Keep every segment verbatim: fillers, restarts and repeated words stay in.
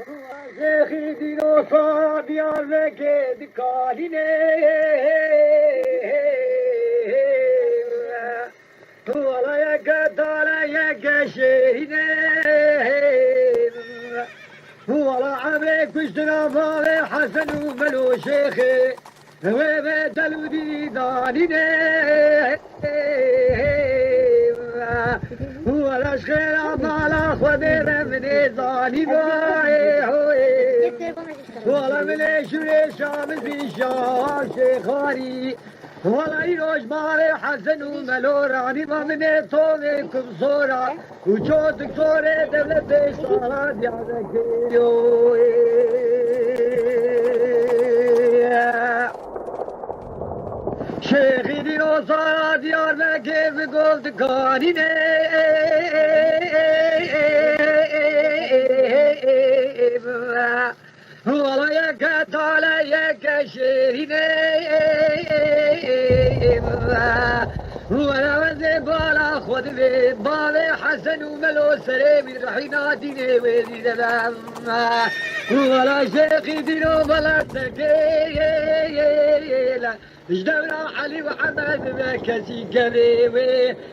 Şêxî Dînosa Diyarbekê dikanîne. Wala yeke dale yeke şêrîne. Wala emrê kuştina bavê Hesen û Melo Şêxê. Wê vê delûdî danîne. Wala ji xêra mala Xwedê re min ê zanî bayê hoyê. Wala min ê şûrê şamizî şaşê xarî. Wala îro ji bavê Hesen û Melo ranî va min ê tovê kum zora. Û ço diktorê dewletê sala Diyarbekirê. Şêxî Dîno sala Diyarbekê bi gol dikanîne. Wala yeke tale yeke şêrîne. Wala wezê bala xwe divê bavê Hesen û Melo serê wî rihîna dînê wê dî de be. Wala Şêxî Dîno bala serkê. Ji dewra Elî û Emed be kesî kevê wê.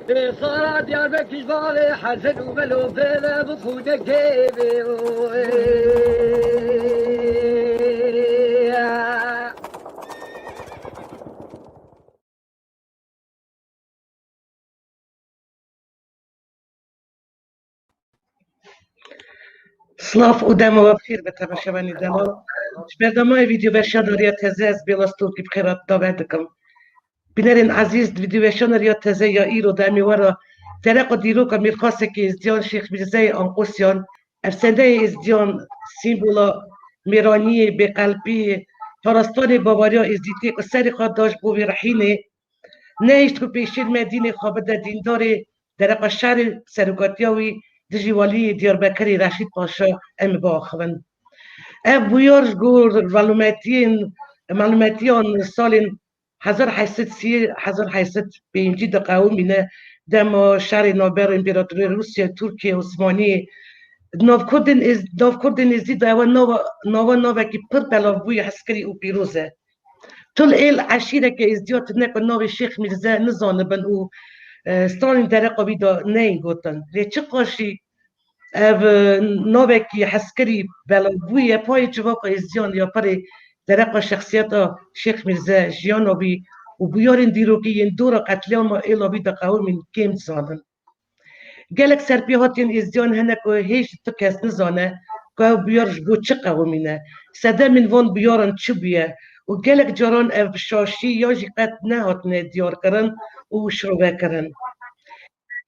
Ê sara Diyarbekir ji bavê Hesen û Melo pê ve bixûne kevê wê. Silav û dema we bi xêr be temaşevanê delal. Ji berdema vîdyoweşana riya teze ez Bêla Stokî bi xêr davet dikim. Bînerên ezîz, di vîdyoweşana riya teze ya îro de em ê we re dereqa dîroka mêrxasekî êzdiyan Şêx Mîrzeyê Anqosyan, efsendeyê êzdiyan, sîmbola mêraniyê, bêqelbiyê, parastanê baweriya êzdîtiyê ku serê xwe da ji bo vê rihînê, nehişt ku pêşên me dînê xwe bide dîndarê, dereqa şerê serokatiya wî dijî waliyê Diyarbekirê Reşîd Paşa em ê biaxivin. Ev bûyar ji gor malûmetiyên, malûmetiyan salên hezar heyt sed sî, hezar heyt sed pêncî diqewimîne, dema şerê navber Împaratoriyê Rûsya, Tirkiye, Osmaniyê, di nav Kurdên êz-, nav Kurdên Êzidî de ew nava, nava navekî pir belavbûyî hezkirî û pîroz e. Tu li êl eşîreke êzdiya tune ku navê Şêx Mîrze nizanibin û, e, stranên dereqa wî de neyên gotin. Lê çiqas jî ev, e, navekî hezkirî belavbûye, payê civaka êzdiyan ya pirê dereqa şexsiyeta Şêx Mîrze, jiyana wî û bûyarên dîrokî yên dora qetlîama êla wî de qewimîn kêm dizanin. Gelek serpêhatiyên êzdiyan hene ku hêj tu kes nizane ku ew bûyar ji bo çi qewimîne. Sedemên van bûyaran çi bûye û gelek caran ev bi şaşî yan jî qet nehatine diyarkirin û şirovekirin.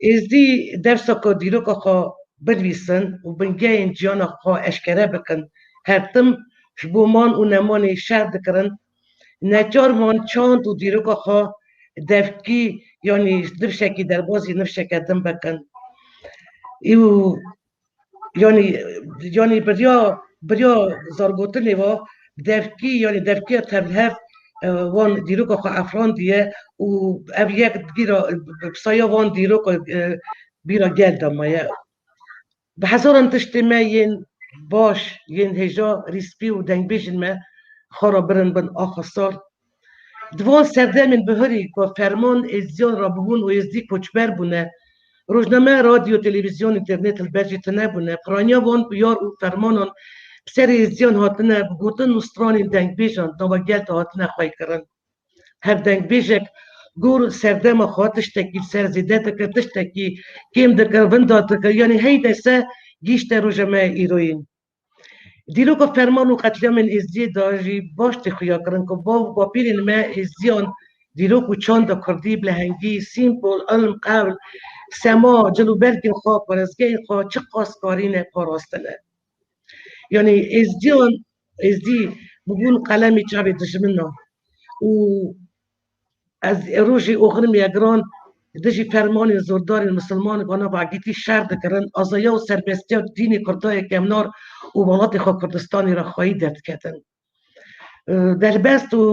Êzdî dersa ku dîroka xwe binivîsin û bingehên ciyana xwe eşkere bikin, her tim ji bo man û nemanê şer dikirin, neçar man çand û dîroka xwe devkî, yanî nifşekî derbazî nifşeke din bikin. Û yanî, yanî biriya, biriya zargotinê ve devkî, yanî devkiya tevlihev, e, wan dîroka xwe efrandiye û ev yek digîra bi saya van dîroka, e, bîra gel de maye. Bi hezaran tiştê me yên baş, yên hêja, rîspî û dengbêjên me xwe re birin bin axa sar. Di van serdemên bihurî ku ferman êzdiyan rabûbûn û êzdî koçber bûne, rojname, radyo, televîzyon, înternet li ber jî tune bûne, piraniya van bûyar û fermanan bi ser êzdiyan hatine bigotin û stranên dengbêjan di nava gel de hatine xweykirin. Her dengbêjek gor serdema xwe tiştekî li ser zêde dikir, tiştekî kêm dikir, vinda dikir, yanî hey dese gihîşte roja me îroyîn. Dîroka ferman û qetlîamên Êzdiyê de jî baş tê xuyakirin ku bav û bapîrên me Êzdiyan dîrok û çanda kurdî, bi lehengî, sîmbol, ilm, qewl, sema, cil û bergên xwe, parêzgehên xwe çiqas karîne parastine. Yanî Êzdiyan, Êzdî bûbûn qelemê çavê dijminan û ez ê rojê oxirî me giran dijî fermanên zordarên misilman ku nava gîtî şer dikirin, azaya û serbestiya dînê Kurda yê kevnar û welatê xwe Kurdistanê re xweyî derdiketin. Derbest û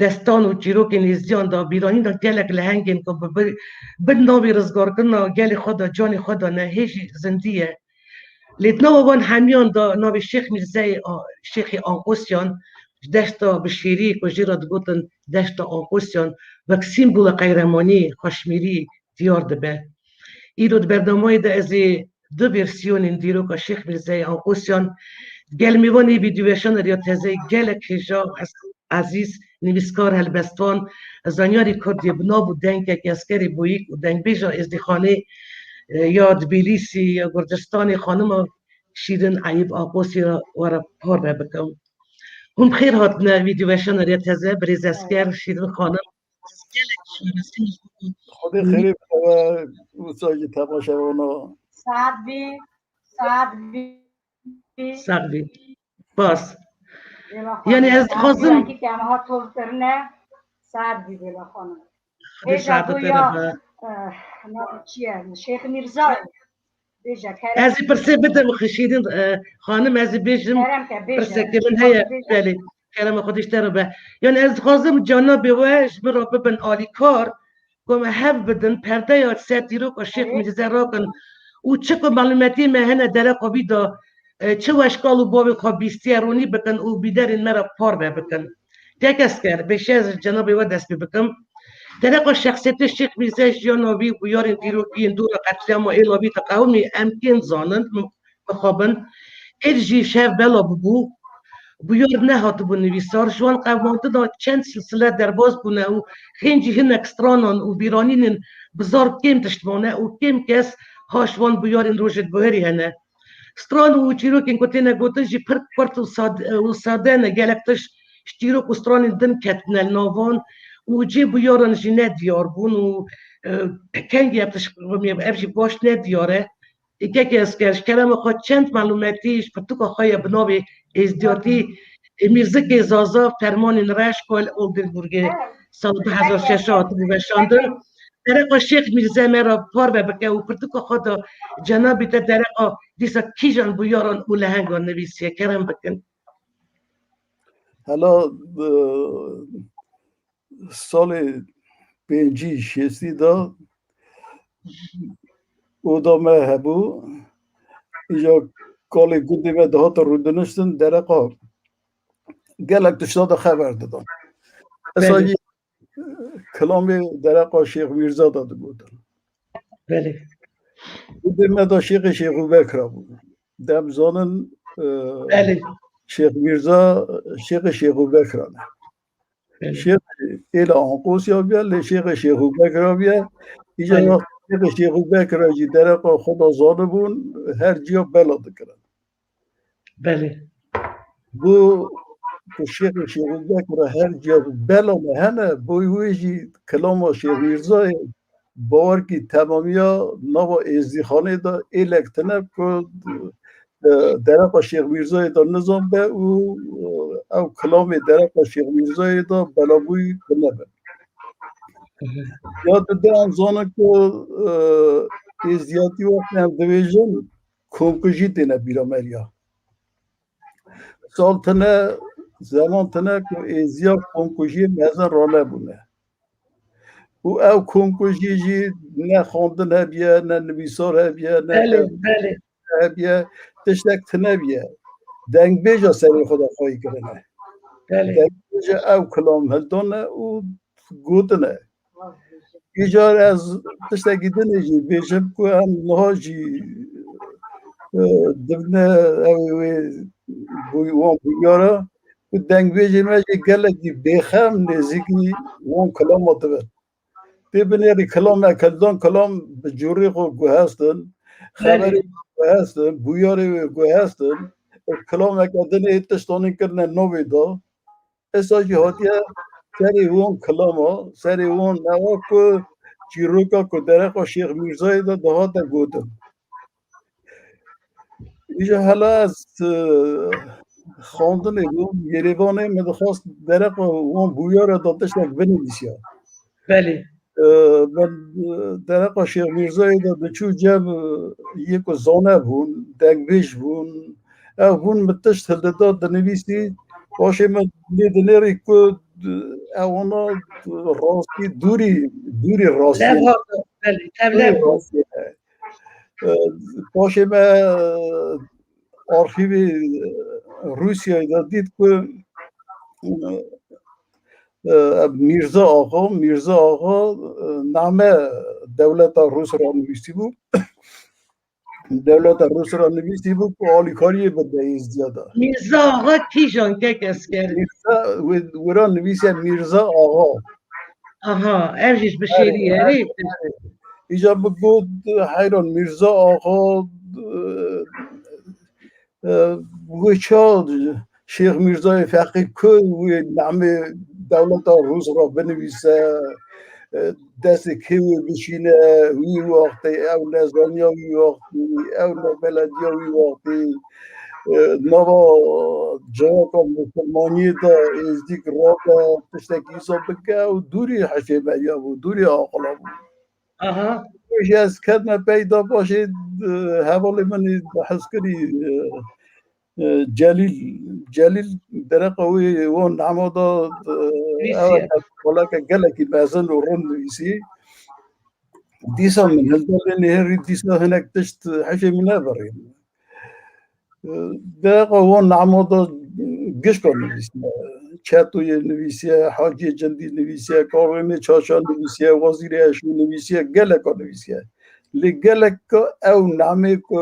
destan û çîrokên Êzdiyan de bîranîna gelek lehengên ku bi, bi, bin navê rizgarkirina gelê xwe de, canê xwe dane, hê jî zindî ye. Lê di nava van hemiyan de navê Şêx Mîrzeyê A-, Şêxê Anqosyan, ji deşta Bişêrî ku jê re digotin deşta Anqosyan, wek sîmbola qehremanî, xweşmêrî diyar dibe. Îro di bernameyê de ez ê du versiyonên dîroka Şêx Mîrzeyê Anqosyan gel mêvanê vîdyoweşana Riya Tezeyê gelek hêja ez-, ezîz nivîskar, helbestvan, zanyarê Kurdê bi nav û dengek Eskerê Boyîk û dengbêja Êzdîxanê, e, ya Tbilîsî ya Gurcistanê xanima Şîrin Eyîb Aqosî re we re parve bikim. Hûn bi xêr hatine vîdyoweşana Riya Teze, birêz Esker, Şîrin xanim. Ez gelek şaresin ji bo ku Xwedê xêrê bide we, wisa jî temaşevana. Saet bî, saet bî. Sax bî. Spas. Yanî ez dixwazim Saet bî, em hat tol kirine. Saet bî, bêla xanim. Xwedê Bêje saeta te ya, re be. Eh, navê çi ye? Şêx Mîrza. Bêje, kerem. Ez ê pirsê bidim Xişîrin, e, xanim, ez ê bêjim, Kerem ke, bêje. Pirseke min heye, Bêje. Belê, kerema Xwedê ji te re be. Yanî ez dixwazim cenabê we ji min re bibin alîkar, ku me hev bidin, perdeya ser dîroka Şêx Erê. Mîrze rakin û çi ku malûmetiyê me hene dereqa wî de, e, çi weşkal û bavê xwe bîstiye ronî bikin û bîderên me re parve bikin. Kek Esker, pêşiya ez ji cenabê we dest pê bikim. Dereqa şexsiyetê Şêx Mîrze, jiyana wî, bûyerên dîrokî yên dora qetlîama êla wî diqewimî, em kêm zanin, min, mixabin. Êr jî ji hev bela bûbû. Bûyer nehatibû nivîsar. Ji wan qewimandina çend silsile derbas bûne û hîn jî hinek stranan û bîranînên bizar kêm tişt mane û kêm kes ha ji wan bûyerên rojê di buherî hene. Stran û çîrokên ku têne gotin jî pir kurt û sad-, û sade ne. Gelek tişt ji çîrok û stranên din ketine li nav wan û cê bûyaran jî ne diyar bûn û, e, kengî ev tişt, ev jî baş ne diyar e. Ê kekê Esker, ji kerema xwe çend malûmetî ji pirtûka xwe ye bi navê Êzdiyatî, ê, Mîrzikê Zaza Fermanên Reş ku li Oldenburgê sala du hezar şeş hatibû veşandin. Dereqa Şêx Mîrze me re parve bike û pirtûka xwe de cenabê te dereqa dîsa kîjan bûyaran û lehengan nivîsiye, kerem bikin. Hela, e, salê pêncî şêstî de oda me hebû. Îja kalê gundê me dihate rûdiniştin, dereqa gelek tişta de xeber didan. Esa Belê. jî kilamê dereqa Şêx Mîrza de digotin. Belê. Gundê me de Şêxê Şêxû Bekra bû. Dem zanin, e, Belê. Şêx Mîrza, Şêxê Şêxû Bekra ne. Belê. Şêx êla Anqosya biye, lê Şêxê Şêxû Bekra biye. Îja Belê. ya Şêxê Şêxû Bekra jî dereqa xwe de zanibûn, her ciya bela dikirin. Belê. Bo ku Şêxê Şêxû Bekra her ciya bela me hene, bo wê jî kilama Şêx Mîrzayê bawerkî temamiya nava Êzdîxanê de êlek tine ku, e, dereqa Şêx Mîrzayê de nizan be û, e, ew kilamê dereqa Şêx Mîrzayê de belabûyî tine be. Ya di de em zanin ku, e, êzdiyatî wextê em dibêjin, komkujî têne bîra me riya. Sal tine, zeman tine ku êziya komkujiyê mezin ranebûne. Û ew komkujî jî ne xwendin hebiye, ne nivîsar hebiye, ne Belê, belê. hebiye, tiştek tine biye. Dengbêja serê xwe de xweyî kirine. Belê. Dengbêja ew kilam hildane û gotine. Îcar ez tiştekî din ê jî bêjim ku em niha jî, e, dibine ew ê wê bûy-, wan bûyara ku dengbêjê me jî gelekî bêxem nêzîkî wan kilama dibin. Tê binêrî kilamek hildan, kilam bi cûrê xwe guhestin, Belê. xeberê xwe guhestin, bûyarê wê guhestin, kilameke din ê tiştanî kirine navê da. Esa jî hatiye serê wan kilama, serê wan newa ku çîroka ku dereqa Şêx Mîrzayê de dihate gotin. Îja hela ez, e, xwendinê bûm, Yerêvanê min dixwest dereqa wan bûyara da tiştek binivîsiya. Belê. E, min, e, dereqa Şêx Mîrzayê de diçû cem, e, yê ku zane bûn, dengbêj bûn. Ev hûn min tişt hildida dinivîsî, paşê min lê dinêrî ku, e, ewana rastî dûrî, dûrî rastî. Lev hate, belê, tev Dûrî lev hate. rastî ne. E, paşê me, e, arxîvê, e, Rûsyayê de dît ku, e, e, Mîrza Axa, Mîrza Axa, e, name dewleta Rûs ra nivîsîbû. Dewleta Rûs ra nivîsîbû ku alîkariyê bide Êzdiya de. Mîrza Axa kîjan kek Esker? Mîrza, wê, wê ra nivîse Mîrza Axa. Aha, ev jî ji bi şêrî ye, erê. Îca bi got heyran Mîrza Axa, e, e, wê ça Şêx Mîrzayê Feqî ku wê namê dewleta Rûs ra binivîse, e, destê kê wê bişîne, wî wextê ew nezaniya wî wextî, ew nebelediya wî wextî, e, nava civaka misilmaniyê de êzdîk rabe, tiştekî îsa bike û dûrî hişê meriya bû, dûrî aqila bû. Aha. Ji ez ketme peyda paşê, e, hevalê min ê hezkirî, e, e, Celîl, Celîl dereqa wê wan nema da, e, ew koleke gelekî mezin û rind nivîsî. Dîsa min hilda lê nêrî dîsa hinek tişt hişê min nebirî. Dereqa wan nema da gişka nivîsiye. Çetoyê nivîsiye, Haciyê Cindî nivîsiye, Karwênê Çaça nivîsiye, Wezîrê Eşo nivîsiye, geleka nivîsiye. Lê geleka ew namê ku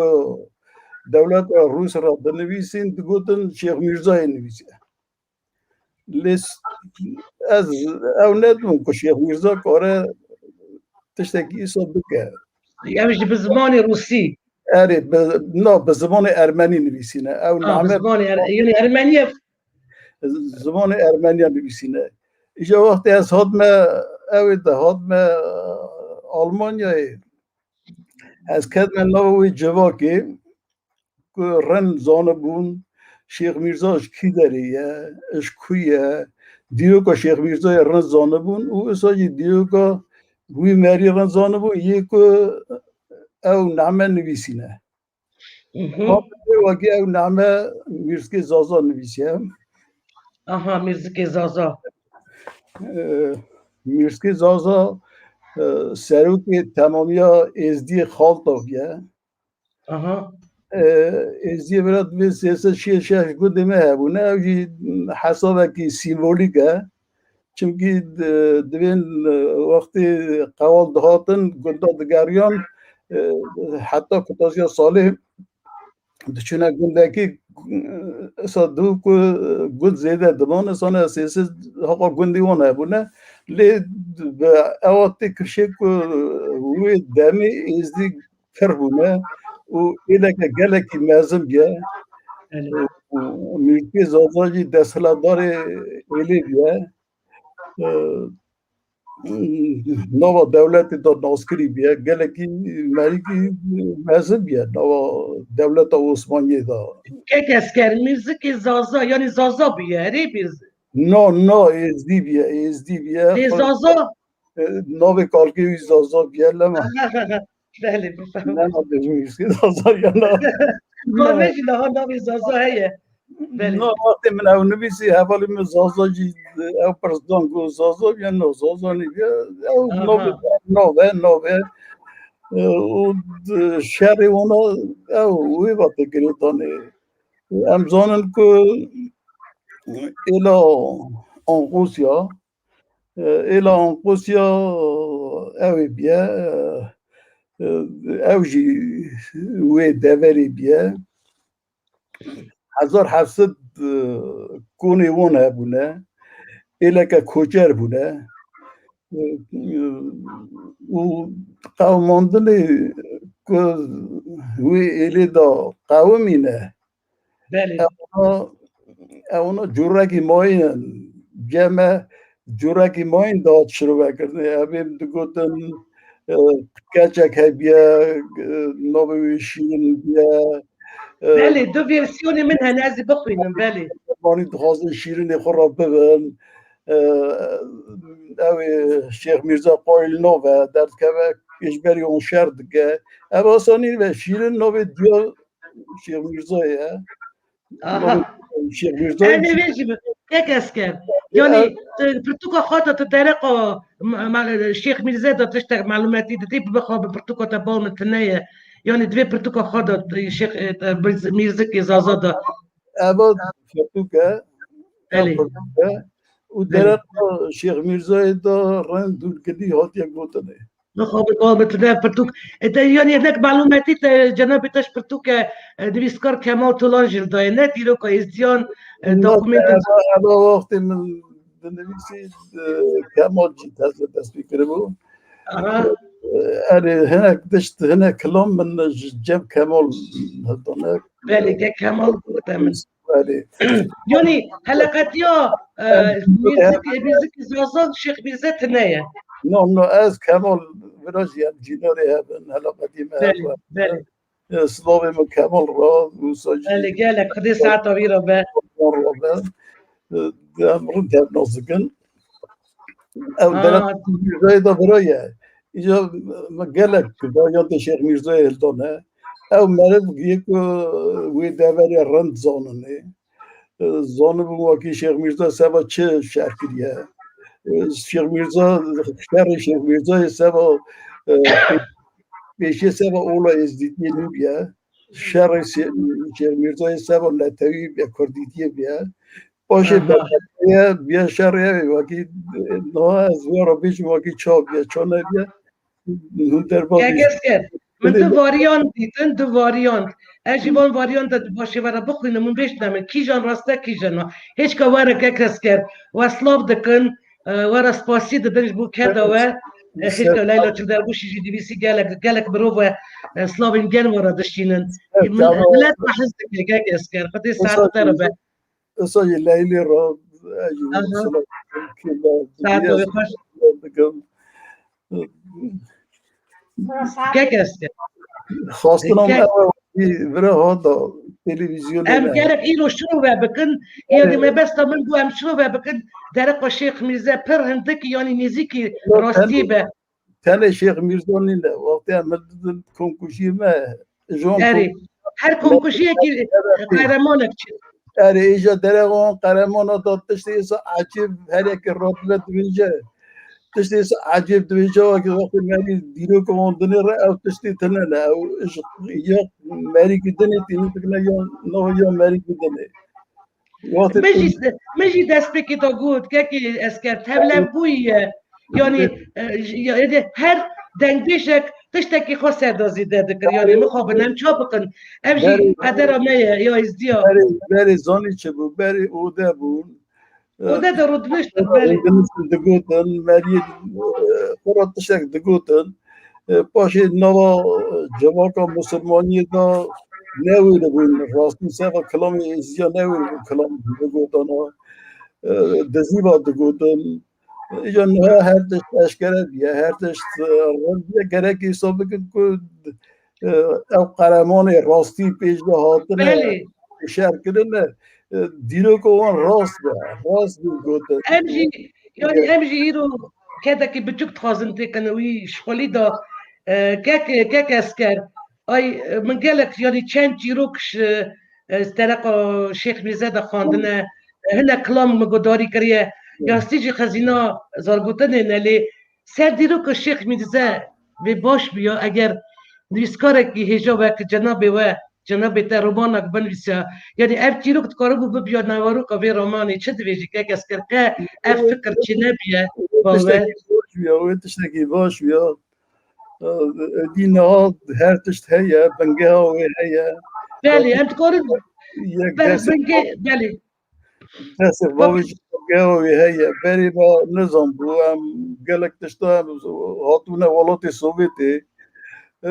dewleta Rûs ra dinivîsîn, digotin Şêx Mîrzayê nivîsiye. Lê s-, ez ew nedibûm ku Şêx Mîrza kare tiştekî îsa bike. Ew jî bi zimanê rûsî. Erê, bi, na, bi zimanê ermenî nivîsîne. Ew Ha, bi name zimanê er-, yanî ermenî ye. Zimanê ermeniya nivîsîne. Îja wextê ez hatme, ew ê de hatme Almanyayê. Ez ketme nava wê civakê ku rind zanibûn Şêx Mîrza ji kî derê ye, ji ku ye, dîroka Şêx Mîrzayê rind zanibûn û wisa jî dîroka wî merî rind zanibûn yê ku ew name nivîsîne. Mhm. Wekî ew name Mîrskê Zaza nivîsiye. Aha, Mîrskê Zaza. Ee, Mîrskê Zaza, e, serokê temamiya Êzdiyê Xalta bûye. Aha. Ee, Êzdiyê bira divê sê sed şêst şeş gundê me hebûne. Ew jî hesabekî sîmbolîk e. Çimkî di, divên, e, wextê qewal dihatin, gunda digeriyan, e, heta kutaziya salê diçûne gundekî, e, îsa dû ku, e, gund zêde diman, îsa ne sê sed heqa gundî wan hebûne. Lê bi ewa tê kifşê ku wê demê êzdî pir bûne û êleke gelekî mezin bûye. Belê. Û Mîrkê Zaza jî desthilatdarê êlê bûye. E, nava dewletê de naskirî bûye. Gelekî merîkî mezin bûye nava dewleta Osmaniyê de. Kek Esker, Mîrzikê Zaza, yanî Zaza bûye, erê Mîrz-, No, no, êzdî bûye, êzdî bûye. Lê Zaza? E, navê kalkê wî Zaza bûye, lema. Belê, bifehmim. Lema bêjim, Zaza ya na. Karmê jî niha navê Zaza heye. Belê. No, wextê min ew nivîsî, hevalê min Zaza jî, ew pirs dan ku Zaza bûye, no, Zaza nîbûye. Ew Aha. navê, navê, navê. E, û d-, şerê wana, ew, wê vate girêdanê. Em zanin ku êla Anqosya, e, êla Anqosya ew ê bûye, e, ew jî wê deverê bûye. Hezar heft sed, e, konê wan hebûne, êleke koçer bûne. E, û qewimandinê ku wê êlê de qewimîne, Belê. Ew ona, ew ona cûrekî mayîn in. Cem e cûrekî mayîn dihat şirovekirinê. Ev ê digotin, e, keçek hebiye, e, navê wê Şîrin biye. E, Belê, du versiyonê min hene, ez ê bixwînim, belê. Wanî dixwazin şîrinê xwe re bibin. E, ew ê Şêx Mîrza qayîl nave, derdikeve, ji berî wan şer dike. Ev asanî ve Şîrin navê diya Şêx Mîrza ye. Aha. Şêx Mîrza Em ê vê jî bi-, kek Esker. Yanî, Ev tu, pirtûka xwe de tu dereqa ma-, ma-, Şêx Mîrze de tiştek malûmetî didî, bi xwe bi pirtûka te bal min tune ye. Yanî di vê pirtûka xwe de, e, Şêx, e, e, Mirz-, Mîrzikê Zaza de. Eva pirtûk e, ev Belê. pirtûk e. Û Belê. dereqa Şêx Mîrzayê de rind û gilî hatiye gotinê. Mixabin, mixabin, tu ne pirtûk. E, te, yanî nek malûmetî te, cenabê te ji pirtûke, e, nivîskar Kemal Tolan jî li dayê, ne dîroka êzdiyan, e, Na, dokumenta eva, eva wextê min dinivîsî, e, Kemal jî tez-, dest pê kiribû. Aha. E, erê, hinek tişt, hinek kilam min ji cem Kemal hildane. Belê, ke Kemal gote min. Belê. Yanî, heleqetiya, e, Em, Mîrzikê, Mîrzikê Zaza, Şêx Mîrze tine ye. No, no, ez Kemal vira jî em cînarê hev in, heleqetî me hev Belê, e. belê. E, silavê min Kemal ra, wisa jî Belê, gelek, Xwedê saeta wî re be. Kemal ra be. E, em rind hev nas dikin. Ew Ha. dereqa Mîrzayê de vira ye. Îca me gelek varyantê Şêx Mîrzayê hildane. Ew meriv yê ku wê deverê rind zaninê. E, zanibû wekî Şêx Mîrza seba çi şer kiriye. E, Şêx Mîrza, şerê Şêx Mîrzayê seba, e, pê-, pêşiyê seba ola êzdîtiyê nû bûye. Şerê Şê-, Şêx Mîrzayê seba netewî bûye, kurdîtiyê bûye. Paşê Aha. berxwediyê bûye şerê wekî, e, niha ez wê re bêjim wekî ça bûye, ça nebûye. Hûn derbas Kek bêjin. Esker, min Belê. du varyant dîtin, du varyant. Ez jî van varyanta di başê we re bixwînim, hûn bêjine min, kîjan rast e, kîjan na. Hêşka were Kek Esker, we silav dikin, e, we re spasî didin ji bo keda we. E, Ser- Hêşka Leyla Çilderbûşî jî divîsî gelek, gelek mirov we, e, silavên gen we re dişînin. Evet, Min-, tamam. Milet me hez dike Kek Esker, Xwedê Wisa saet te re be. Wisa jî Leylê re, ez jî Aha. silav dikim, kêfa Saet diye wê xweş. silav dikim. Kek Esker. Xwestina me Kek- ew e, vira hata televîzyonê Em me. gerek îro şirove bikin. Yanî Evet. mebesta min bû em şirove bikin. Dereqa Şêx Mîrze pir hindik, yanî nêzîkî Yok, rastiyê ben- be. Tenê Şêx Mîrza nîne. Wextê em didin komkujiyê me, jon Erê, kom- her komkujiyekî Evet, evet. qehremanek çi. Erê, îja derexa wan qehremana da tiştê îsa ecêb her yekê radibe dibêje. Tiştê îsa ecêb dibêje, wekî wextê merî dîroka wan dinêre, ew tiştê tune ne. Ew ji ya merîkî dinê tînin dikine ya, no ya merîkî dinê. Wextê Min tu jî, min jî destpêkê de got, kekê Esker, tevlevbûyî ye. Yanî, e, ji-, ya, êdî her dengbêjek tiştekî xwe ser de zêde dikir. Yanî, mixabin em ça bikin. Ev jî Berê qedera me ye, ya êzdiya. Berê, berê zanî çi bû? Berê ode bûn. E, Ode de rûdiniştin, berê. Rûdiniştin digotin, meriyê, e, xwe re tiştek digotin. E, paşê nava, e, civaka misilmaniyê de newêribûn, rastî seva kilamê êzdiya newêribûn kilam bigotana. E, dizî va digotin. Îja niha her tişt eşkere bûye, her tişt, e, rind bûye. Gerek îsa bikin ku, e, ew qeremanê rastî pêş de hatine, Belê. şer kirine, e, dîroka wan rast be, rast bû gotin. Em jî, yanî em jî îro kedekî biçûk dixwazin têkin wî şixulî de, e, kek, kek Esker. Ay, e, min gelek, yanî çend çîrok ji, e, dereqa Şêx Mîrze de xwendine, e, hinek kilam min guhdarî kiriye. Ya stî jî xezîna zargotinê ne lê ser dîroka Şêx Mîrze vê baş bûya eger nivîskarekî hêja wek cenabê we, cenabê te romanek binivîsiya. Yanî ev çîrok dikaribû bibiya naveroka vê romanê. Çi divêjî kek Esker, qe ev fikir çênebûye ba we? Tiştekî baş bûya, wê tiştekî baş bûya. Êdî niha her tişt heye, bingeha wê heye. Belê, em dikarin Yek ber dest binge, belê. Destê bavê jî bingeha wê heye. Berê me nizanbû, em gelek tişta em hatibûne welatê Sovyetê. E,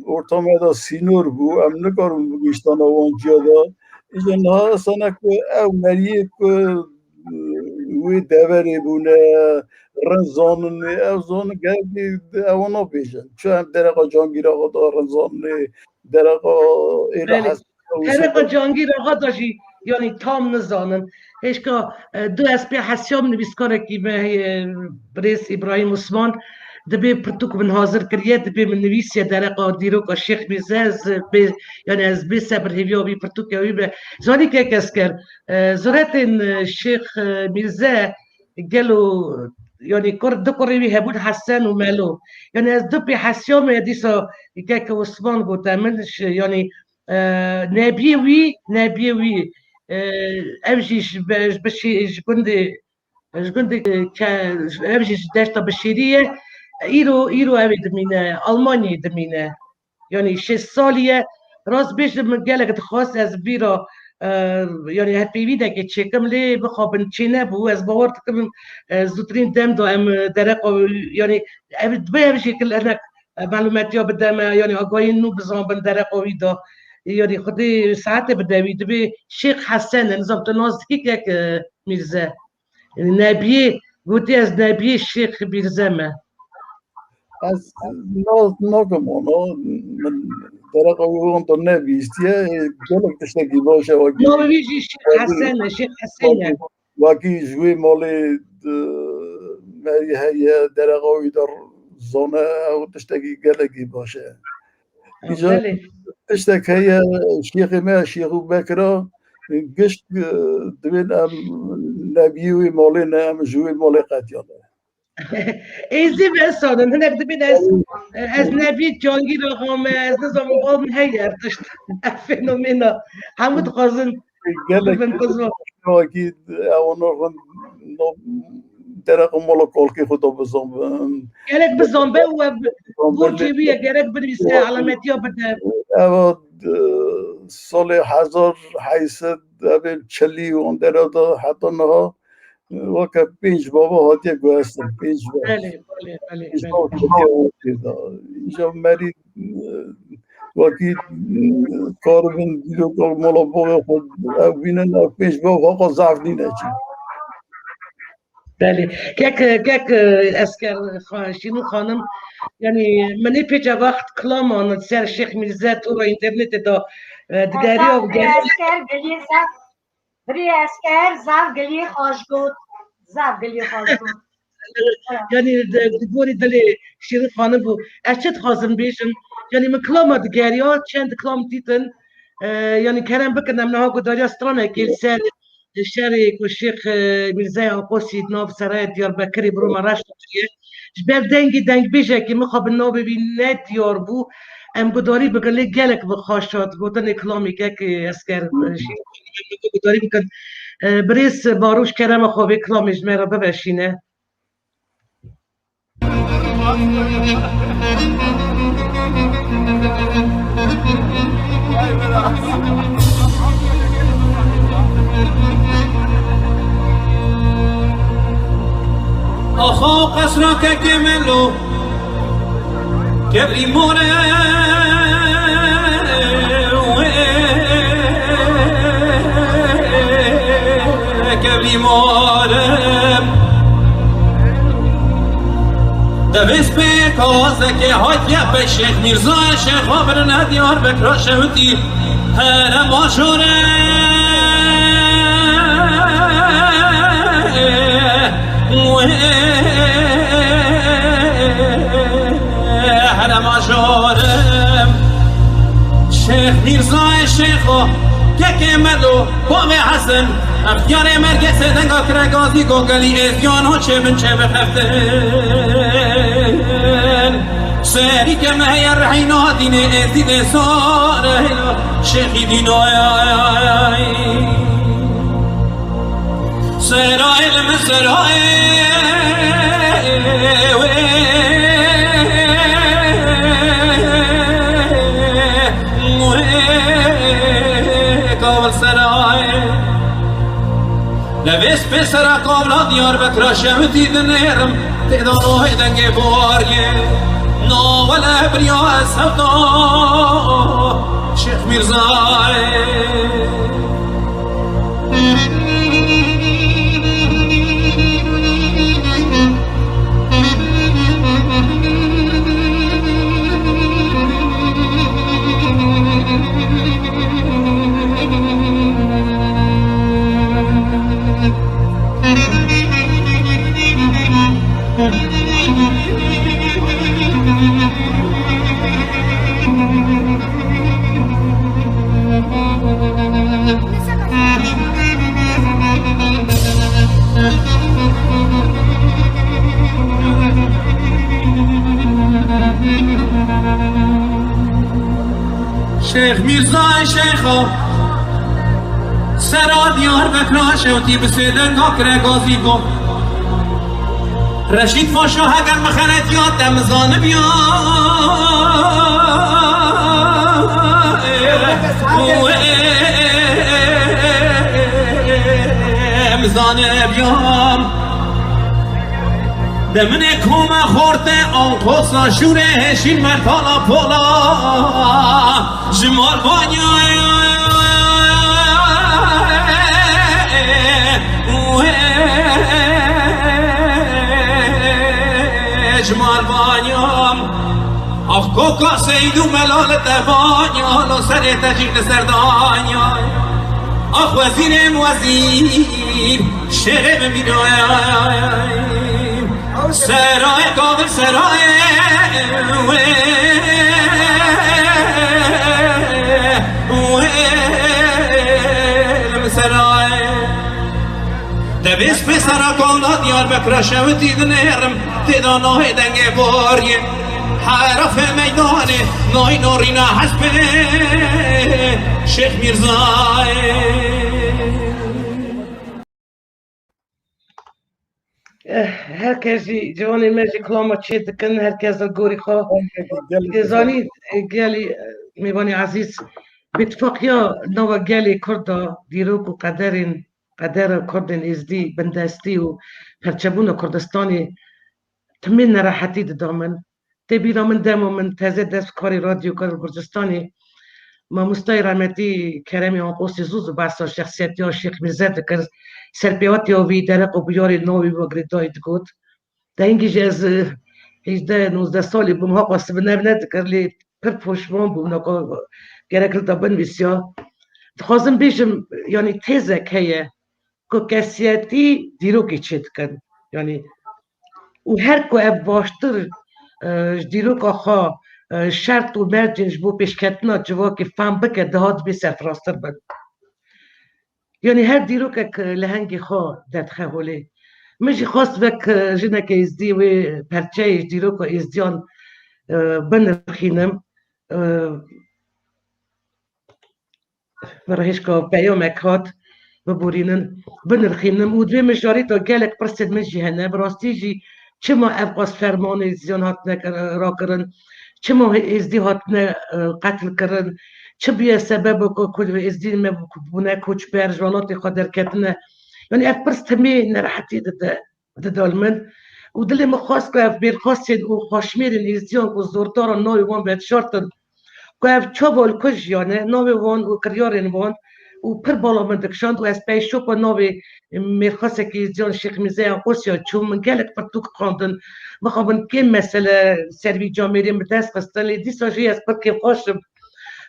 orta me de sînor bû, em nikaribûn bigihîştana wan ciya de. Îja niha esene ku ew meriyê ku wê deverê bûne, rind zaninê, ew zanin gerekî ew nabêjin. Çi em dereqa Cangîr Axa da rind zaninê, dereqa êla Belê. Hes-, Dereqa Cangîr Axa da jî, yanî tam nizanin. Hêşka, e, du ez pê hesiyam nivîskarekî me heye, birêz Îbrahîm Osman, dibê pirtûk min hazir kiriye, dibê min nivîsiye dereqa dîroka Şêx Mîrze, ez bê, yanî ez bê sebir hêviya wî pirtûke wî be. Zanî kek Esker, e, zuretên, e, Şêx, e, Mîrze gelo yanî kur, du kurê wî hebûn Hesen û Melo. Yanî ez du pê hesiya me dîsa kek Osman gote min, yanî, e, nebiyê wî, nebiyê wî, e, ev jî ji be-, ji bişî-, ji gundê, ji gundê, e, ke-, ev jî ji deşta Bişêrî ye. Îro, îro ew ê dimîne, Almanyayê dimîne. Yanî şêst salî ye. Rast bêjim, min gelek dixwest ez vîra, e, yanî hevpeyvînekê çêkim, lê mixabin çênebû. Ez bawer dikim, e, zûtirîn dem de em, e, dereqa, yanî ev, divê ev jêkil hinek, e, melûmetiya bide me, yanî agahiyên nû bizanbin dereqa wî de. Yanî Xwedê saetê bide wî, divê Şêx Hesen e, nizam tu nas dikî kek, e, Mîrze. Nebiyê, gotî ez nebiyê Şêx Mîrze me. Ez nas nakim ona, min dereqa wî wan de nebihîstiye, gelek tiştekî baş e, wekî Navê wî jî Şêx Hesen e, Şêx Hesen e. Wekî ji wê malê, e, me heye, dereqa wî de zane, ew tiştekî gelekî baş e. Îcar belê. Tiştek heye, şêxê me, Şêx Ebû Bekira, gişt, e, dibên em nebiyê wê malê ne, em ji wê malê qetiyane. Êzî ve sanin, hinek dibên ez, ez nebî Cangîr axa me, ez nizanim bal min heye tişt. Ev fenomena. Hemû dixwazin gelek bibin bizvan. Wekî ewana rind no dereqa mala kalkê xwe da bizan bin. Gerek bizan be û ev borcê wî ye, gerek binivîse, elametiya bide. Eva, e, salê hezar heyt sed evê çilî û dera de heta niha, e, weke pênc bava hatiye guhestin, pênc bava. Belê, belê, belê, belê. Pênc bava hatiye guhestin. Îja merî, e, wekî, e, karibin dîroka mala bavê xwe ev bînin, ev pênc bav haqa zaf nîne çi. Belê. Kek, kek, e, Esker Xa-, Şîrîn Xanim, yanî min ê pêça wext kilaman ser Şêx Mîrze tora înternetê de, e, digeriya. Zaf digeriya. Esker gilî zaf, birî Esker zaf gilî xweş got. Zaf gilî xweş got. Yanî di, di gorî dilê Şîrîn Xanim bû. Ez çi dixwazim bêjim? Yanî min kilama digeriya, çend kilam dîtin. E, yanî kerem bikin, em niha guhdariya stranekê li ser şerê ku Şêx, e, Mîrzeyê Aqosî di nav seraya Diyarbekirê bi Roma Reşt kiriye. Ji ber dengî dengbêjekî mixabin navê wî ne diyar bû. Em guhdarî bikin, lê gelek bi xweş hat gotinê kilamê kek, e, Esker, e, Şîrîn Xanim, em guhdarî bikin. E, birêz Baroş, kerema xwe vê kilamê ji me re biveşîne. Axa qesra kekê Melo, kevlî more. Kevlî more. Devê spêka zeke hatiye be Şêx Mîrza, Şêxa birine Diyarbekira şewitî herema şore. Herema şore. Şêx Mîrzayê Şêxo, kekê Melo, bavê Hesen, extiyarê Mergesê, denga kire gazî, gogelî êzdiyan ho çê min çê bixeftin. Serî ke me heye rehîna dînê êzdî dê sare, Şêxî dînayay. Serayê li min serayê wê, wê kavil serayê. Levê spê sera kavla Diyarbekira şewitî dinêrim, têda rohê dengê boriyê. Nawele biriya ez hewta Şêx Mîrzayê. Şêx Mîrzayê Şêxo, sera Diyarbekira şewtî bi sê denga kire gazî go. Reşîd Paşa heger min xeletiya te min zanibiya. Em zanibiyam. Deminê kome xorte anqosa şûrê hêşîn mertala pola ji malbanya ji malbanya. Ax koka Seydû Melal te vanya lo serê te jî li serdanya. Ax wezîrê wezîr. Şêxê min bînayay. Serayê kavir serayê wê. Wê serayê. Devê spê sera kanda Diyarbekira şewitî dinêrim. Têda nahê dengê boriyê. Herafê meydanê. Nayno rîna hespê. Şêx Mîrzayê. Eh, her kes jî, ciwanê me jî kilama çê dikin, her kes li gorî xwe. Gelek Tê zanî, eh, gelî, eh, mêvanê ezîz, bîtifaqiya nava gelê Kurd de, dîrok û qederên, qedera Kurdên Êzdî, bindestî û perçebûna Kurdistanê timî nerehetî dida min. Tê bîra min dema min teze dest karê Radyo Gurcistanê, mamostayê rahmetî Keremê Anqosî zû zû behsa şexsiyetiya Şêx Mîrze dikir, serpêhatiya wî, dereq û bûyerê navê wî girêdayî digot. Dengî jî ez, eh, hêjdeh nozdeh salî bûm, haqas bi nev nedikir, lê pir poşman bûm, naka gerek li te binivîsiya. Dixwazim bêjim, yanî têzek heye, ku kesiyetî dîrokê çêdikin. Yanî û her ku ev baştir, e, ji dîroka xwe, e, şert û mercên ji bo pêşketina civakê fehm bike, diha dibê serfirastir bin. Yanî her dîrokek, e, lehengê xwe derdixe holê. Min jî xwest wek, e, jineke êzdî wê perçeyê ji dîroka êzdiyan, e, binirxînim. E, Bi rihişka peyamek hat biborînin, binirxînin û divê mijarê de gelek pirsên min jî hene. Bi rastî jî çima ev qas fermanê ziyan hatine kir-, rakirin? Çima hê-, êzdî hatine, e, qetil kirin? Çi bûye sebeba ku, ku êzdî me bûne koçber, ji welatê xwe derketine? Yanî ev pirs timî nerehetî dide. Didal min û dilê min xwest ku ev mêrxasên û xweşmêrên êzdiyan ku zordaran navê wan vedişartin, ku ev çawa li ku jiyane, navê wan û kiryarên wan û pir bala min dikişand û ez peyşopa navê mêrxasekî êzdiyan Şêx Mîrzeya Qosya çûm, min gelek pirtûk xwendin, mixabin kêm mesele ser vî camêrê min dest xistin, lê dîsa jî ez pir kêfxweş im.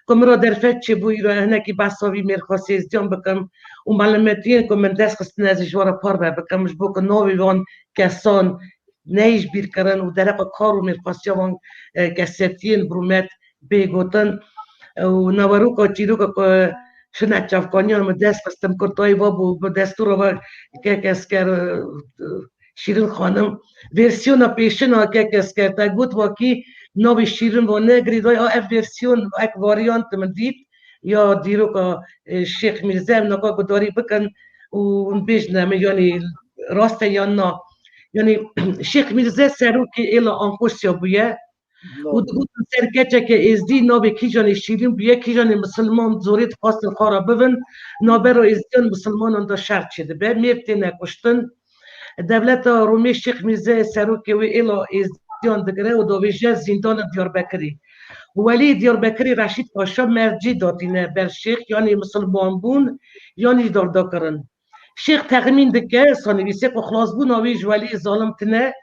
Ku min re derfet çêbû, îro hinekî behsa vî mêrxasê êzdiyan bikim û melemetiyên ku min dest xistine, ez ê ji we re parve bikim, ji bo ku navê wan kesan neyê ji bîr kirin û dereqa kar û mêrxasiya wan, e, kesetiyên bi rûmet bê gotin. Û naveroka çîroka ku şine çavkaniyan min dest xistim, kurtayî ve bû, bi destûra ve kek esker, e, Şîrin Xanim, versiyona pêşin a kek esker te got, wekî navê Şîrin ve negirî, day a ev versiyon, ek varyant min dît, ya dîroka, e, Şêx Mîrze, em naka gudarî bikin û bêjine min, yanî rast e yan na. Yanî Şêx Mîrze serokê êla Anqosya bûye, û digotin ser keçeke êzdî navê kîjanê şîrîn bûye, kîjanê misilman zorê dixwastin xwe re bibin, navbera êzdiyan misilmanan de şer çêdibe, mêr têne kuştin. Dewleta Romê Şêx Mîrzeyê serokê wê êla êzdiyan digire û davêje zîndana Diyarbekirê. Welî Diyarbekirê Reşîd Paşa mercî datîne ber şêx, yanî misilmanbûn, yanî dardakirin. Şêx texmîn dike, sanîvîsê ku xilasbûna wî ji weliyê zalim tine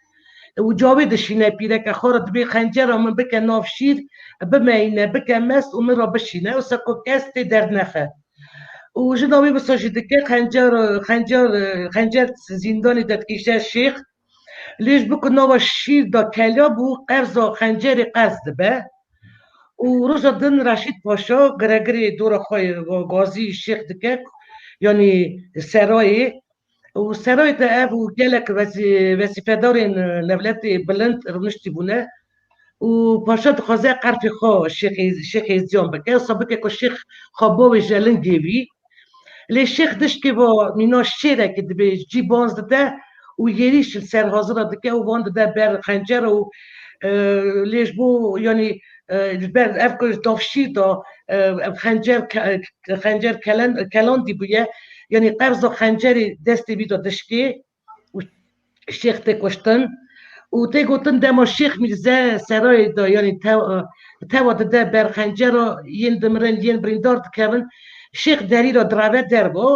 û cawê dişîne pîreke xwe re dibê xencera min bike nav şîr, bimeyîne, bike mest û min re bişîne, wisa ku kes tê dernexe. Û jina wî wisa jî dike, xencer, xencer, xencer zîndanê de dikişe şêx. Lê ji bo ku nava şîr de kelya bû, qerza xencerê qerz dibe. Û roja din Reşîd Paşa giregirê dora xwe yê gazî şêx dike, yanî serayê. Û serayê de ev û gelek wezî-, wezîfedarên, e, newletê bilind rûniştî bûne. û paşa dixwaze qerfê xwe şêxê, şêxê ziyan bike, wisa bike ku şêx xwe bavêje lingê wî. Lê şêx dişkê va mîna şêrekê dibê cî banz dide û yêrîş li ser hazira dike û van dide ber xencer û, e, lê ji bo, yanî, e, ji ber ev ku ji tavşîr da, e, ev xencer ke-, xencer kelen-, kelandî bûye, yanî qevza xencerê destê wî da dişkê û şêx tê kuştin. Û tê gotin dema Şêx Mîrze serayê de, yanî tew-, tewa dide ber xencera, yên dimirin, yên birîndar dikevin, şêx derî ra direve derva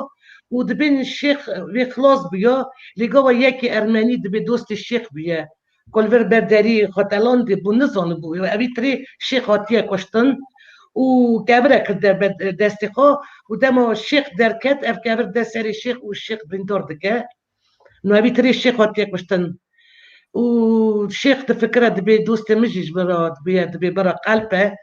û dibên şêx wê xilas bûya, lê gava yekê ermenî dibê dostê şêx bûye. Ku li vir ber derî xwe telandî bû, nizanibû. Evî tirê şêx hatiye kuştin û kevire kirde be destê xwe û dema şêx derket, ev kevir de serê şêx û şêx birîndar dike. Navî tirê şêx hatiye kuştin. Û şêx difikire, dibê dostê min jî ji min re dibê, dibê bira qelp e.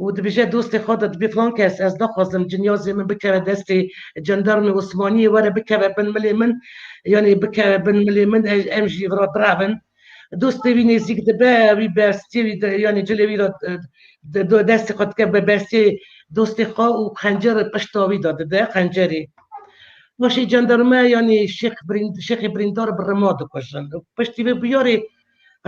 Û dibêje dostê xwe de, dibê filan kes, ez naxwazim cinyazê min bikeve destê cendarmê Osmaniyê, were bikeve bin milê min, yanî bikeve bin milê min, e, em jî vira birevin. Dostê wî nêzîk dibe, wî berstiyê wî de, yanî cilê wî re, e, de, de, destê xwe dike be berstiyê dostê xwe û xencer pişta wî de dide, xencerê. Paşê cendarme, yanî şêx Birind-, şêxê birîndar bi rima dikujin. Piştî vê bûyerê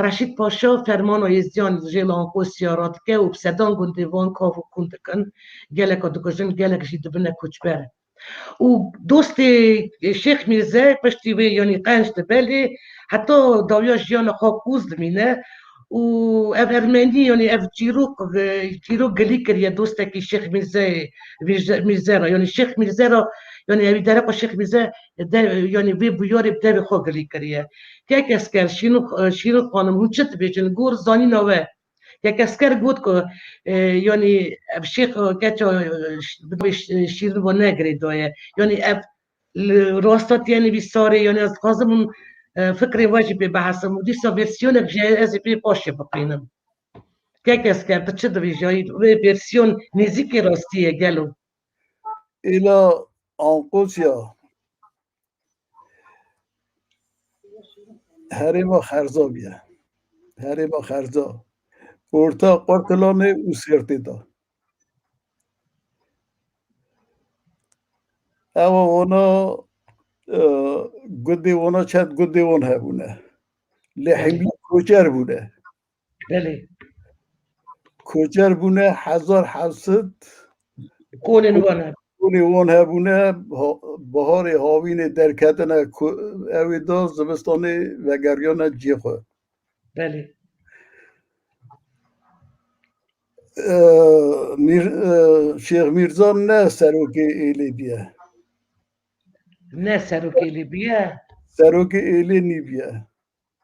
Reşîd Paşa fermana Êzidiyan jê li Anqosiya radike û bi sedan gundê van kav û kun dikin, geleka dikujin, gelek jî dibine koçber. Û dostê Şêx Mîrze piştî wê, yanî qenc dibe, lê heta dawiya jiyana xwe qûz dimîne. Û ev ermenî, yanî ev çîrok, e, çîrok gilî kiriye dostekî Şêx Mîrzeyê, Mîrze, Mîrze ra, yanî Şêx Mîrze ra, yanî evî dereqa Şêx Mîrze de, yanî vê bûyerê bi devê xwe gilî kiriye. Kek Esker, Şîrin, Şîrin xanim, hûn çi dibêjin? Gor zanîna we. Kek Esker got ku, e, yanî ev şêx, e, keça, e, ş-, bi devê ş-, Şîrin ve ne girêdaye. Yanî ev li rasta tiye nivîsarê, yanî ez dixwazim hûn, e, fikrê we jî pê bihesim û dîsa versiyonek jî ez ê pê paşê bixwînim. Kek Esker, tu çi dibêjî? Wê versiyon nêzîkê rastî ye gelo? Êla Anqosya herêma Xerza bûye. Herêma Xerza. Orta Qurtilanê û Sêrtê de. Ewa wana, e, gundê wana çend gundê wan hebûne. Lê Belê. Hemî koçer bûne. Belê. Koçer bûne, hezar heft sed Konên wan hebûne. Konê wan hebûne, ha-, baharê havînê derketine ku-, ewê da, zivistanê vegeriyane cihê xwe. Belê. E, Mîr-, e, Şêx Mîrza ne serokê êlê bûye. Ne serokê êlê bûye? Serokê êlê nîbûye.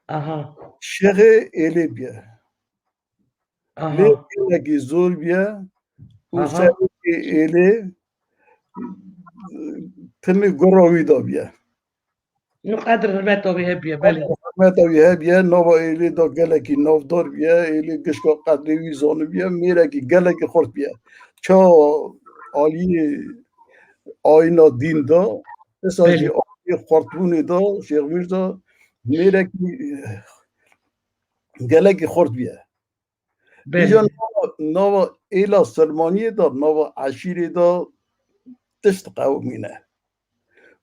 Aha. Şêxê êlê bûye. Aha. Lê gelekî zor bûye û Aha. Serokê êlê timî gura wî da bûye. Nu qedir hurmeta wî hebûye, belê. Hurmeta wî hebûye, nava êlê da gelekî navdar bûye, êlê gişka qedrê wî zanibûye, mêrekî gelekî xurt bûye. Ça aliyê ayna dîn da, esa Belê. Jî aliyê xurtbûnê da, Şêx Mîrza mêrekî gelekî xurt bûye. Belê. Îja nava, nava êla Silmaniyê de, nava eşîrê de tişt qewimîne.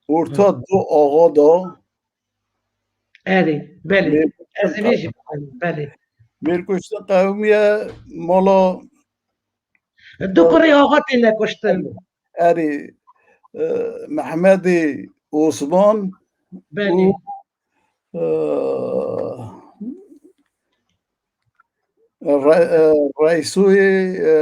Orta Hı. Du axa de Erê, belê. Mêrkuştin Ez ê vê jî qewimiye. Bikim, belê. Mêrkuştin qewimiye mala Du kurê axa têne kuştin. Erê, e, Mehmedê Osman Belê. Û, e, Re-, e, Reysoyê, e,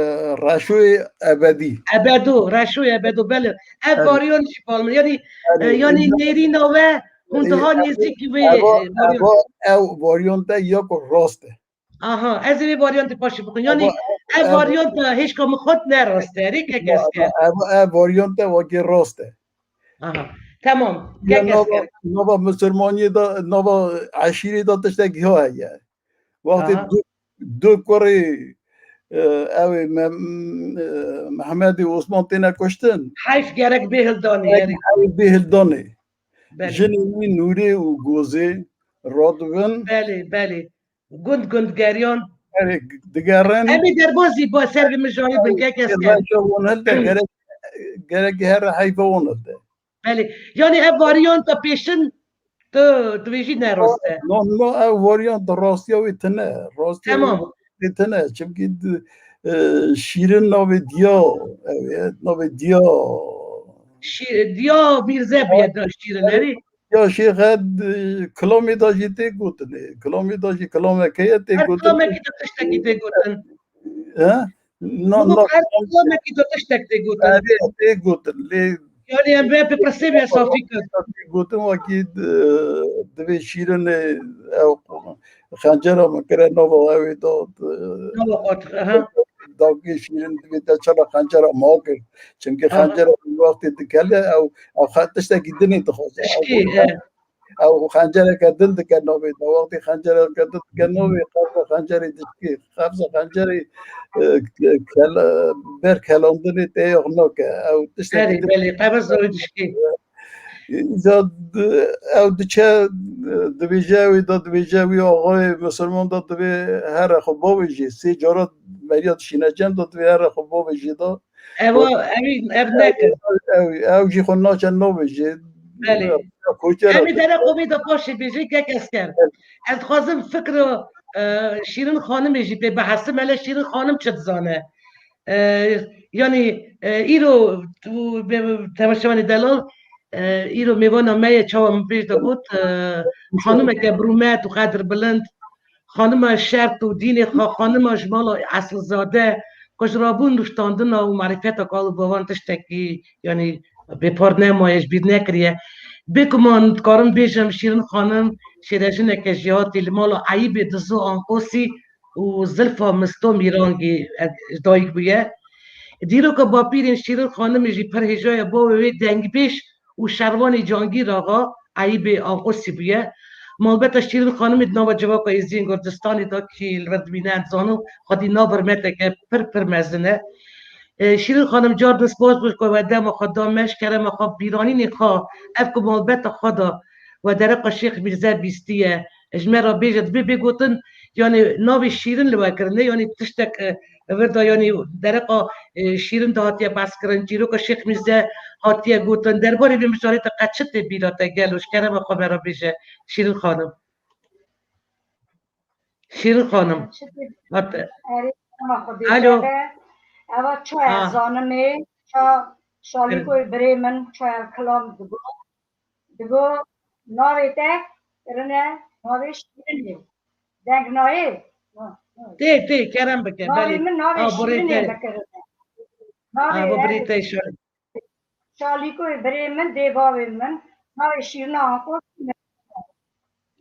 Reşoyê Ebedî. Ebedo, Reşoyê Ebedo, belê. Ev Evet. Varyon jî bal min. Yanî, e, Evet. Yanî nêrîna we hûn E, daha ev, nêzîkî wê, ev, e, varyon. Ev, ev varyonte ya ku rast e. Aha, ez ê vê varyantê paşê bixwim. Yanî Ama ev ev, varyanta hêşka min xwet ne rast e, rê kek ya, Esker. Ev, ev varyanta wekî rast e. Aha, tamam, Ya kek nava, Esker. Nava Misilmaniyê de, nava eşîrê de tiştekî ha heye. Wextê Aha. du, du kurê, e, ew ê Me-, e, Mehmedê Osman têne kuştin. Heyf gerek bê hildanê, Heyf, erê. Heyf bê hildanê. Belê. Jinê wî Nûrê û Gozê radibin. Belê, belê. Gund gund geriyan. Erê, digerin. Em ê derbazî bo ser vê mijarê bin, kek Esker. Reşa wan hilde, gerek, gerek her heyfa wan hilde. Belê. Yani ev varyanta pêşin tu dibêjî ne rast e? No, no, ev varyanta rastiya wê tine. Rastiya Tamam. wê tine. Çimkî di-, e, şîrin navê diya, ev e, navê diya. Şî-, diya Mîrze bûye da şîrin, erê? Ya şêx, e, kilamê da jî tê gotin. Kilamê da jî kilameke ye tê Her gotin. Kilamekî de tiştekî tê gotin. He? Na, Bû na, her kilamekî de tiştek tê gotin. Erê, tê gotin. Lê Yani em vê pipirsê bê safî kir. Tê gotin wekî, e, divê şîrinê ew xencera min kire nava ew ê da, e, Nava xwe, aha. Dagê şîrin divê te çala xencera ma kir. Çimkî Aha. xencera wextê dikele ew, ew xe-, tiştekî dinê dixwaze. Ew Tişkî, e. Ew xencereke din dike navê de. Wextê xencereke din dike navê, qefza xencerê dişkê, qefza xencerê, e, ke-, kele-, ber kelandinê tê yox nake. Ew tiştekî Erê, din. Belê, qefza wê dişkê. Îca di-, ew diçe, e, dibêje wê da, dibêje wî axayê misilman da divê here xwe bavêjê. Sê cara meriya dişîne cem da divê here xwe bavêjê da. Ev, ev, ev nekir. Ew, ew jî xwe naçe navêjê. Belê. Koçer Em ê dere xwe vê de paşê bêjin, kek Esker. Belê. Ez dixwazim fikra, e, Şîrin Xanimê jî pê bihesim, hele Şîrin Xanim çi dizane? E, yani, e, îro tu bê-, temaşevanê delal, e, îro mêvana me ye, çawa min pêş de got, e, xanimeke birûmet û qedirbilind, xanima şert û dînê xwe, xanima ji mala esilzade, ku ji rabûn nuştandina û marîfeta kal û bavan tiştekî, yanî bêpar nemaye, ji bîr nekiriye. Bêguman dikarim bêjim, Şîrin Xanim şêrejineke jêhatî li mala Eyîbê Dizo Anqosî û Zilfa Misto Mîrangî, e, ji dayik bûye. Dîroka bapîrên Şîrin Xanimê jî pir hêja ye, bavê wê dengbêj û şervanê Cangîr Axa, Eyîbê Anqosî bûye. Malbeta Şîrin Xanimê di nava civaka Êzî yên Kurdistanê de kî li vir dimîne, em dizanin, xwedî nav hurmeteke pir, pir mezin e. E, Şîrin Xanim, car din spas bû ku we dema xwe da me, ji kerema xwe, bîranînê xwe, ev ku malbeta xwe da we dereqa Şêx Mîrze bîstiye, ji me re bêje, dibê bê gotin, yani navê Şîrin li we kirine, yani tiştek, e, vir da, yani dereqa, e, Şîrin de hatiye behskirin, çîroka Şêx Mîrze hatiye gotin, derbarê vê mijarê de qet çi tê bîra te gelo, ji kerema xwe me re bêje, Şîrin Xanim. Şîrin Xanim. Hat- Erê, dema xwe Alo. bêje be, eva ço Ha. ez zanimê, ça, Şalîkoyê birê min, ço ev kilam digo. Digo, navê te kirine, navê Şîrinê. Deng nayê? Tê, tê, kerem bike, Navê belê. min navê Ha, birê Şîrinê te. bikirine. Ha, Navê bo birê ev te Şalî. Şalîkoyê birê min, dê bavê min, navê Şîrina Anqosî me.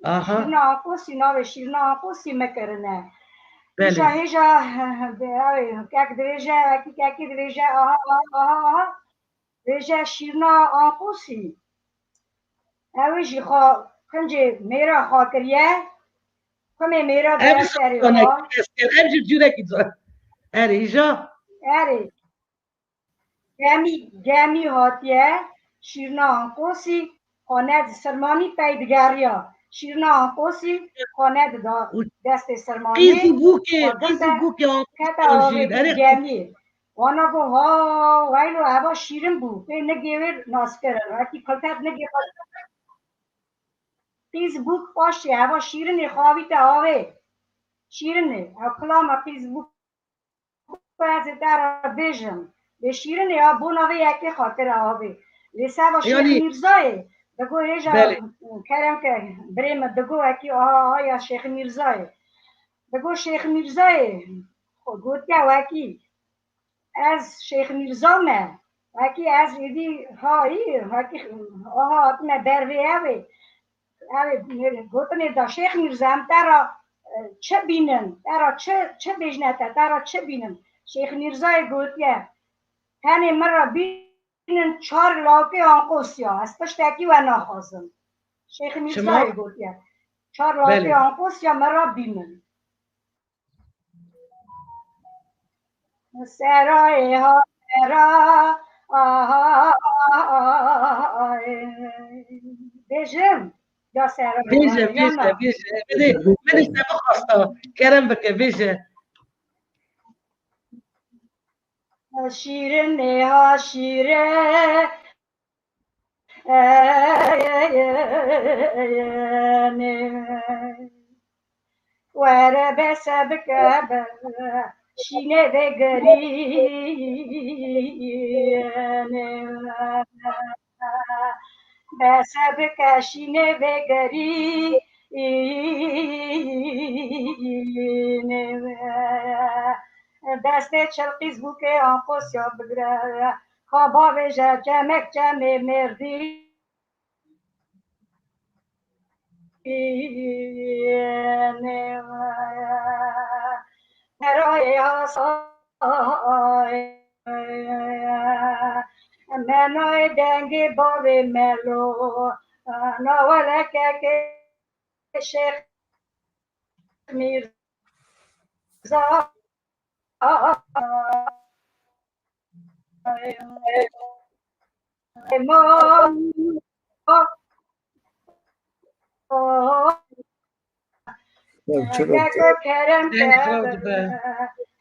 Aha. Şîrina Anqosî, navê Şîrina Anqosî me kirine. Belê. Îja hêja, ew, kek dibêje, wekî kekî dibêje, aha, aha, aha, aha. Dibêje Şîrina Anqosî. Ew jî xwe qincê mêra xwe kiriye. Xumê mêra Ev bere serê zana xwe. Esker, ev jî cûrekî zana. Erê, îja. Erê. Gemî, gemî hatiye, Şîrna Anqosî, xane di Sirmanî pey digeriya. Şîrna Anqosî, xane dida Û destê Sirmanî, qîz û bûkê, xwe qîz û girte, bûkê kete Anqosî avê jî. Erê, gemî. Wana got, ha, weylo, eva Şîrin bû, pê nigê wê nas kirin, wekî kultet nigê xwe. Qîz bûk paşê, eva Şîrinê xwe avîte avê. Şîrinê, ew kilama qîz bûk ez ê te re bêjim. Lê Şîrinê ya bona vê yekê xwe kire avê. Lê seba Şêx Yanî Mîrzayê, digo hêja Belê. kerem ke birê min digo wekî aha, aha ya Şêx Mîrzayê. Digo Şêx Mîrzayê, xwe gotiye wekî ez Şêx Mîrza me. Wekî ez êdî ha î, wekî aha hatine ber vê evê. Ew ê gotinê da Şêx Mîrza, em te ra, e, çi bînin? Te ra çi, çi bêjine te? Te ra çi bînin? Şêx Mîrzayê gotiye, tenê min ra bînin çar lawkê Anqosya. Ez tiştekî we naxwazim. Şêx Çima? Mîrzayê gotiye, çar lawkê Belê. Anqosya min ra bînin. Serayê ha sera, aha, bêjim. Ya ser. Bêje, bêje, bêje. Min ê, min ê te bixwesta. Kerem bike, bêje. Şîrin ê ha şîre. Were bese bike be, şînê vegerîne. Bese bike şînê vegerîne. Destê çelqîz bûkê Anqosya bigre. Ka bavêje çemek çemê mêrdî. Merayê hasay. Menayê dengê bavê melo. Nawelekeke Şêx Mîrza. Keko kerem keve.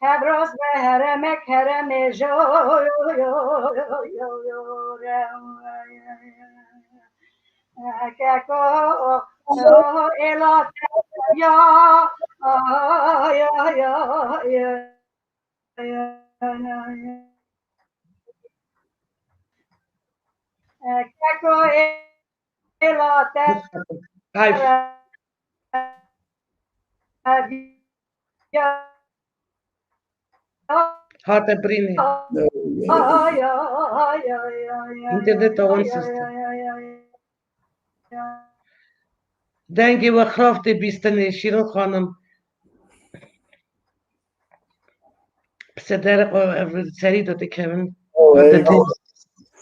Hebroz be hereme keremê jo. Keko êla ya. Keko êla te. Hay. Hate birînê. Ay, ay, ay, ay, ay, ay, Întâlnit ay, avans ay, este. Ay, ay, ay, ay. Dengê we xirab tê bîstinê, Şîrin xanim. Pise derê xwe ev serî de dikevin.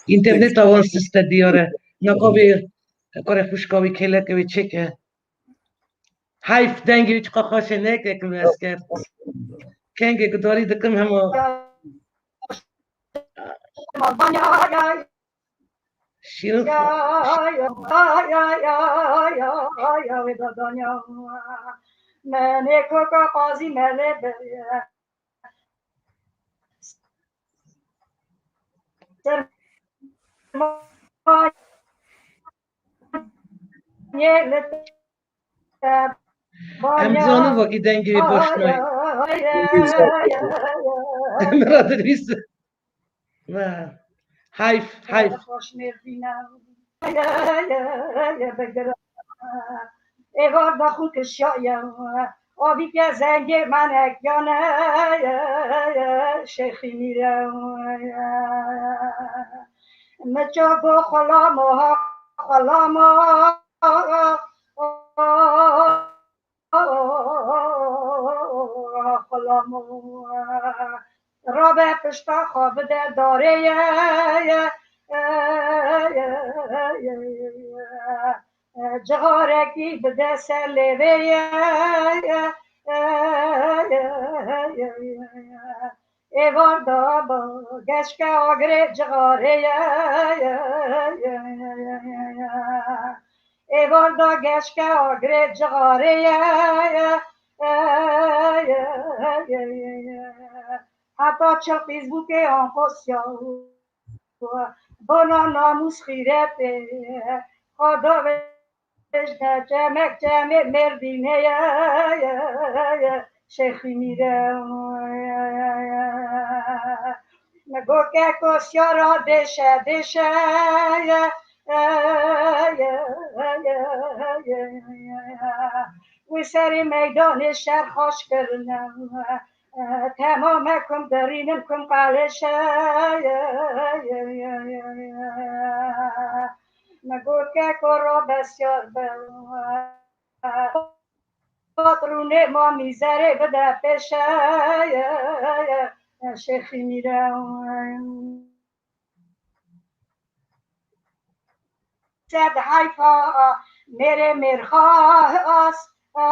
Înterneta wan siste diyar e. Naqabê kurê xwişka wî kêleke wî çêke. Heyf, dengê wî çiqa xweş e, neke ki ez kerd. Kengê gudarî dikim hema. Şîrin. Ya, ya, ya, ya, ya, ya, wê dadanya. Menê koka qazî melê be. Ser ma-, yê li te. Em zanin vakî dengê wê baş nayê. Em radinivîsin. Heyf, heyf. Êvar da xwe kişiya ye. Avîke zengê menek yane, Şêxî Mîre. Miço go xulamo ha, xulamo. Xulamo. Rabe pişta xwe bide darê ye. Cixarekî bide ser lêvê ye. Êvar da ba geşke agirê cixarê ye. Êvar da geşke agirê cixarê ye. Heta çil qîzbûkê Anqosya. Bona namûs xîretê. Xweda vêjne çemek çemê Mêrdînê ye. Şêxî Mîre. Me go keko siyara dêşe dêşe. Wî serê meydanê şer xweş kirine. Temame kum derînim kum qaleşe. Me go keko ro besyar be. Patrûnê ma mîzerê bide pêşe, Şêxî Mîre. Sed heyfa mêrê mêrxas, as,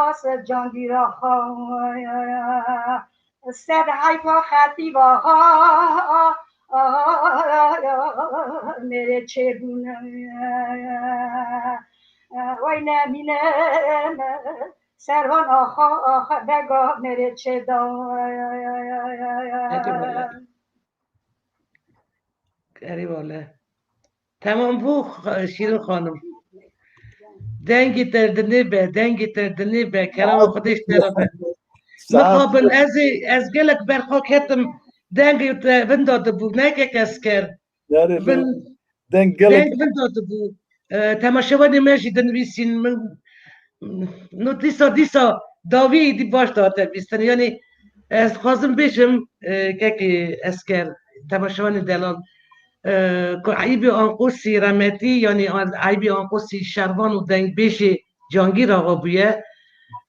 as, cangîra xwe. Sed heyfa xetîba xwe, Ay, ay, ay, mêrê çêbûne. Wey nemîne me, servan axa, axa bega mêrê çêda. Erê wele. Erê wele. Temam bû, Şîrin Xanim. Dengê te dinê be, dengê te dinê be, kerema Xwedê ji te re be. Saet Mixabin, ez ê, ez gelek berxwe ketim, dengê te vinda dibû, ne kek Esker. Yarê Vin, deng gelek deng vinda dibû. E, temaşevanê me jî dinivîsîn, min, no dîsa, dîsa dawî êdî baş dihate bîstin. Yanî ez dixwazim bêjim, e, kekê Esker, temaşevanê delal, e, ku Eyîbê Anqosî remetî, yanî Eyîbê Anqosî şervan û dengbêjê Cangîr Axa bûye.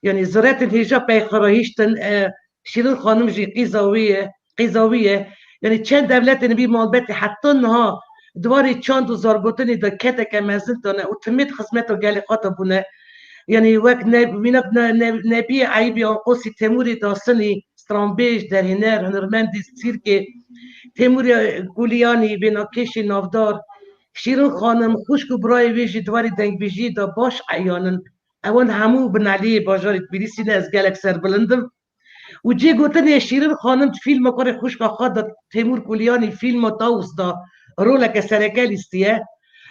Yanî ziretên hêja pey xwe re hiştin, e, Şîrin Xanim jî qîza wî ye, qîza wî ye. Yanî çend dewletên vî malbetê heta niha di warê çand û zargotinê de keteke mezin tane û timêt xizmeta gelê xwe de bûne. Yanî wek ne-, mînak ne-, ne-, Nebiyê Eyîbê Anqosî, Temûrê Dasinî, stranbêj, derhêner, hunermendê sîrkê, Temûrê Kulîyanî, wênakêşê navdar, Şîrin Xanim, xwişk û birayê wê jî di warê dengbêjiyê de baş eyan in. Ewan hemû bineliyê bajarê Tbilîsî ne, ez gelek serbilind im. Û cê gotinê Şîrin Xanim di fîlma kurê xwişka xwe de Temûr Kulîyanî fîlma Tawus de roleke sereke lîstiye.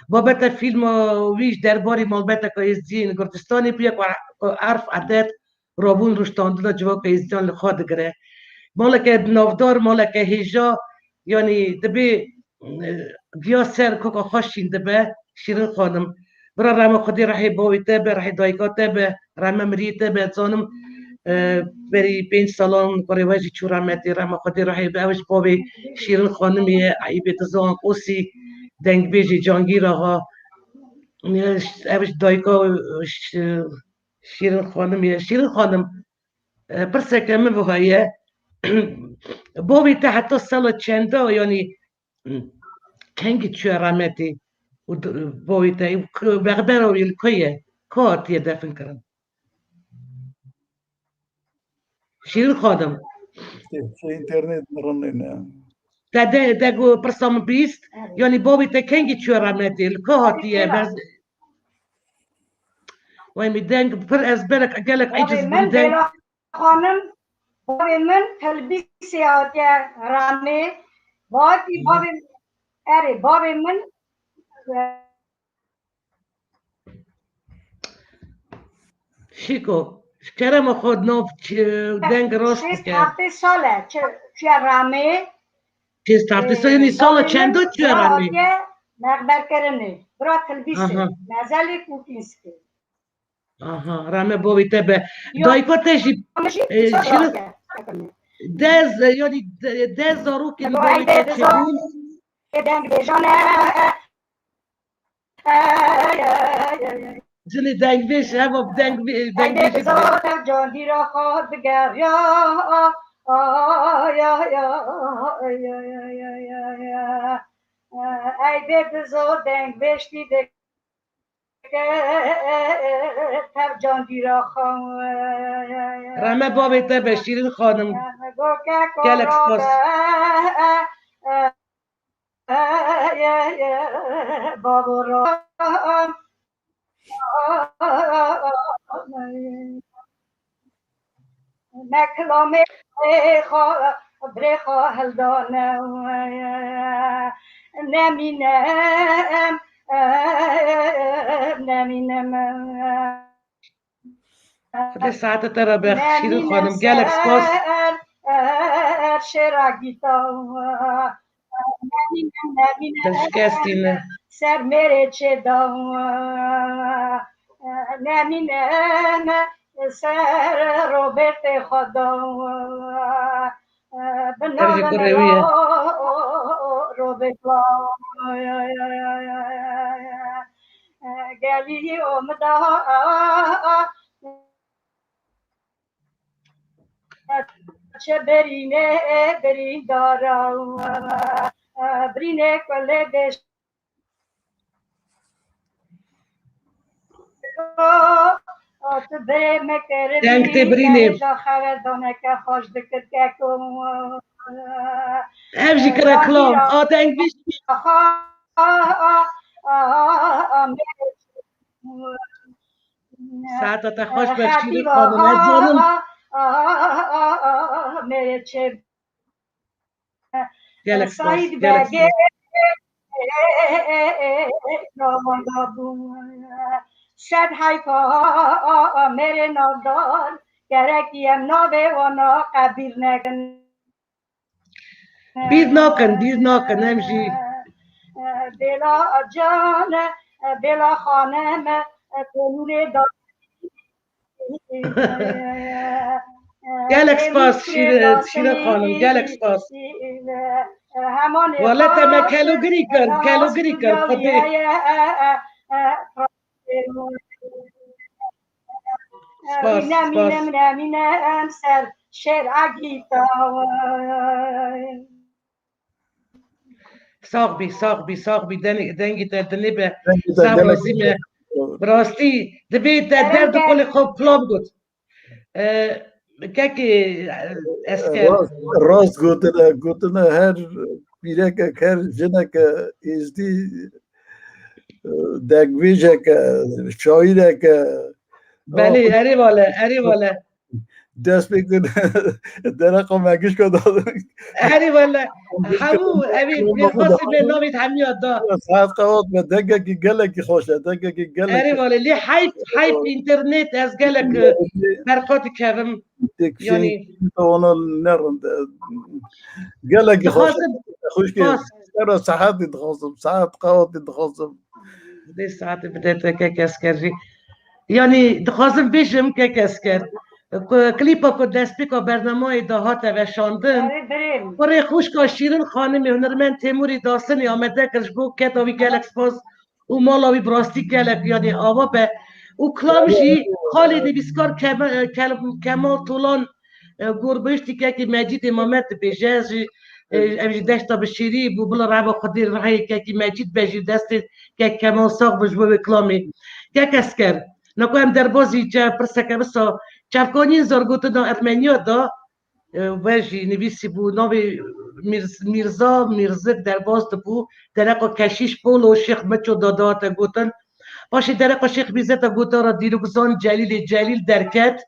Babeta fîlma wî ji derbarê malbeteke Êzdiyên Kurdistanê bûye ku, ku erf, edet, rabûn, rûştandina civaka Êzdiyan li xwe digire. Maleke navdar, maleke hêja, yanî dibê, e, giya ser koka xwe şîn dibe, Şîrin Xanim. Bira rehma Xwedê rehê bavê te be, rehê dayika te be, rehme miriyê te be, zanim, e, berî pênc salan kurê we jî çû remetê, rehma Xwedê rehê be, ew ji bavê Şîrin Xanimê ye, Eyîbê Dizo Anqosî, dengbêjê Cangîr Axa, e, ew ji dayika, e, Şîrin Xanim ye. Şîrin Xanim, e, pirseke min wiha ye. Bavê te heta sala çenda, yanî kengî çûye remetê û d-, bavê te, û k-, mexbera wî li ku ye? Ku hatiye defn kirin? Şîrin Xanim. Şey, şey, internet mi rinîne? Te de, de ku pirsa min bîst, yanî bavê te kengî çûye remetê, li ku hatiye? Bes, wey min deng pir ez belek, gelek eciz bûm, deng. Bela Xanim, bavê min Tilbîsê hatiye ramê. Batî bavê, erê, bavê min, e, Şiko, ji kerema xwe nav ç-, deng rast bike. Şêst heftê sal e, çi, çiye ramê. Şêst heftê sal, yanî sala çendo çiye ramê? Mexberkirinê, bira Tilbîsê, aha, Mezelê Kûkînskê. Aha, rehme bavê te be. Yo, dayika te jî, ama jî e, şirin, dez, e, yanî de-, dez zarokên bavê te çêbûn. Deng bêjane. Cinê dengbêj, hema deng bê-, dengbêjî dibe. Can dîra xwe digeriya. Ay, ay, ay, ay, ay, ay, ay. Ey bê dizo dengbêj tî dike tev can dîra xwe. Rehme bavê te be Şîrin Xanim. Gelek spas. Bavoro. Me kilamê xwe, birê xwe hildane. Nemîne, nemîne. Xwedê saete te re be, Şîrin Xanim, gelek spas. Şêra gîta. Nemîne, nemîne. Dilşikestî ne. Ser mêrê çêda. Nemîne me ser Robertê xwe da. Bi navê kurê wî ye. Robert. Gelî omida. Çi birînê, birîndara, birînê kulê bêş. Deng tê birînê. Xeber daneke xweş dikir keko. Ev Jî kire kilam. A dengvîş. Saeta te xweş be, Şîrin xanim, ez dizanim. Gelek spas, gelek spas. Sed heyfa mêrê navdar, gerek em navê wana qebîl nekin. Bîr nakin, bîr nakin, em jî. Bêla can, bêla xanim, tenûrê da. Gelek spas, Şîrin, Şîrin xanim, gelek spas. Wele te me kelogirî kir, kelogirî kir, Xwedê. Spas, spas. Mîne, mîne, mîne, em ser şêr agîta. Sax bî, sax bî, sax bî. Dengê, dengê te dinê be. Dengê te gelek razî me. Bi rastî, divê te derd û qolê xwe pilav got. E, kekê, e, Esker. Rast, rast gotine, gotine her pîrekek, her jineke êzdî, e, dengvêjeke, şaîreke. Belê, erê vale, erê vale. Dest pê kir, dereqa me gişka da. Erê wele, hemû evî pêxasî vê navê hemiya da. Saet qewat me, dengekî gelekî xweş e, dengekî gelekî. Erê wele, lê heyf, heyf înternet, ez gelek, e, berqa dikevim. Yanî, ona ne rind e. Gelekî xweş e. Dixwazim, xwişkê, spas. Sera saetî dixwazim, saet qewatî dixwazim. Dê saetê bide te kek Esker jî. Yanî dixwazim bêjim kek Esker. Ku, klîpa ku destpêka bernameyê de hate veşandin. Erê birêm. Kurê xwişka Şîrin xanimê hunermend Têmûrî Dasinê amade kir ji bo keda wî gelek spas û mala wî bi rastî gelek yanî ava be. Û kilam jî xalê nivîskar Kema-, Kel-, Kemal Tolan E, gor bihiştî kekî Mecîdê Mamed dibêje, ez jî, e, ev jî deşta bi şêrî bû, bila reba Xwedê rihê kekî Mecîd be jî destê kek Kemal sax bi ji bo wê kilamê. Kek Esker, nako em derbazî çe pirseke wisa çavkaniyên zargotina Ermeniya da, e, ve jî nivîsî bû, navê Mîrz-, Mîrza, Mîrzik derbaz dibû, dereqa Keşîş Polo Şêx Miço da dihate gotin. Paşê dereqa Şêx Mîrze te gotara dîrokzan Celîlê Celîl derket.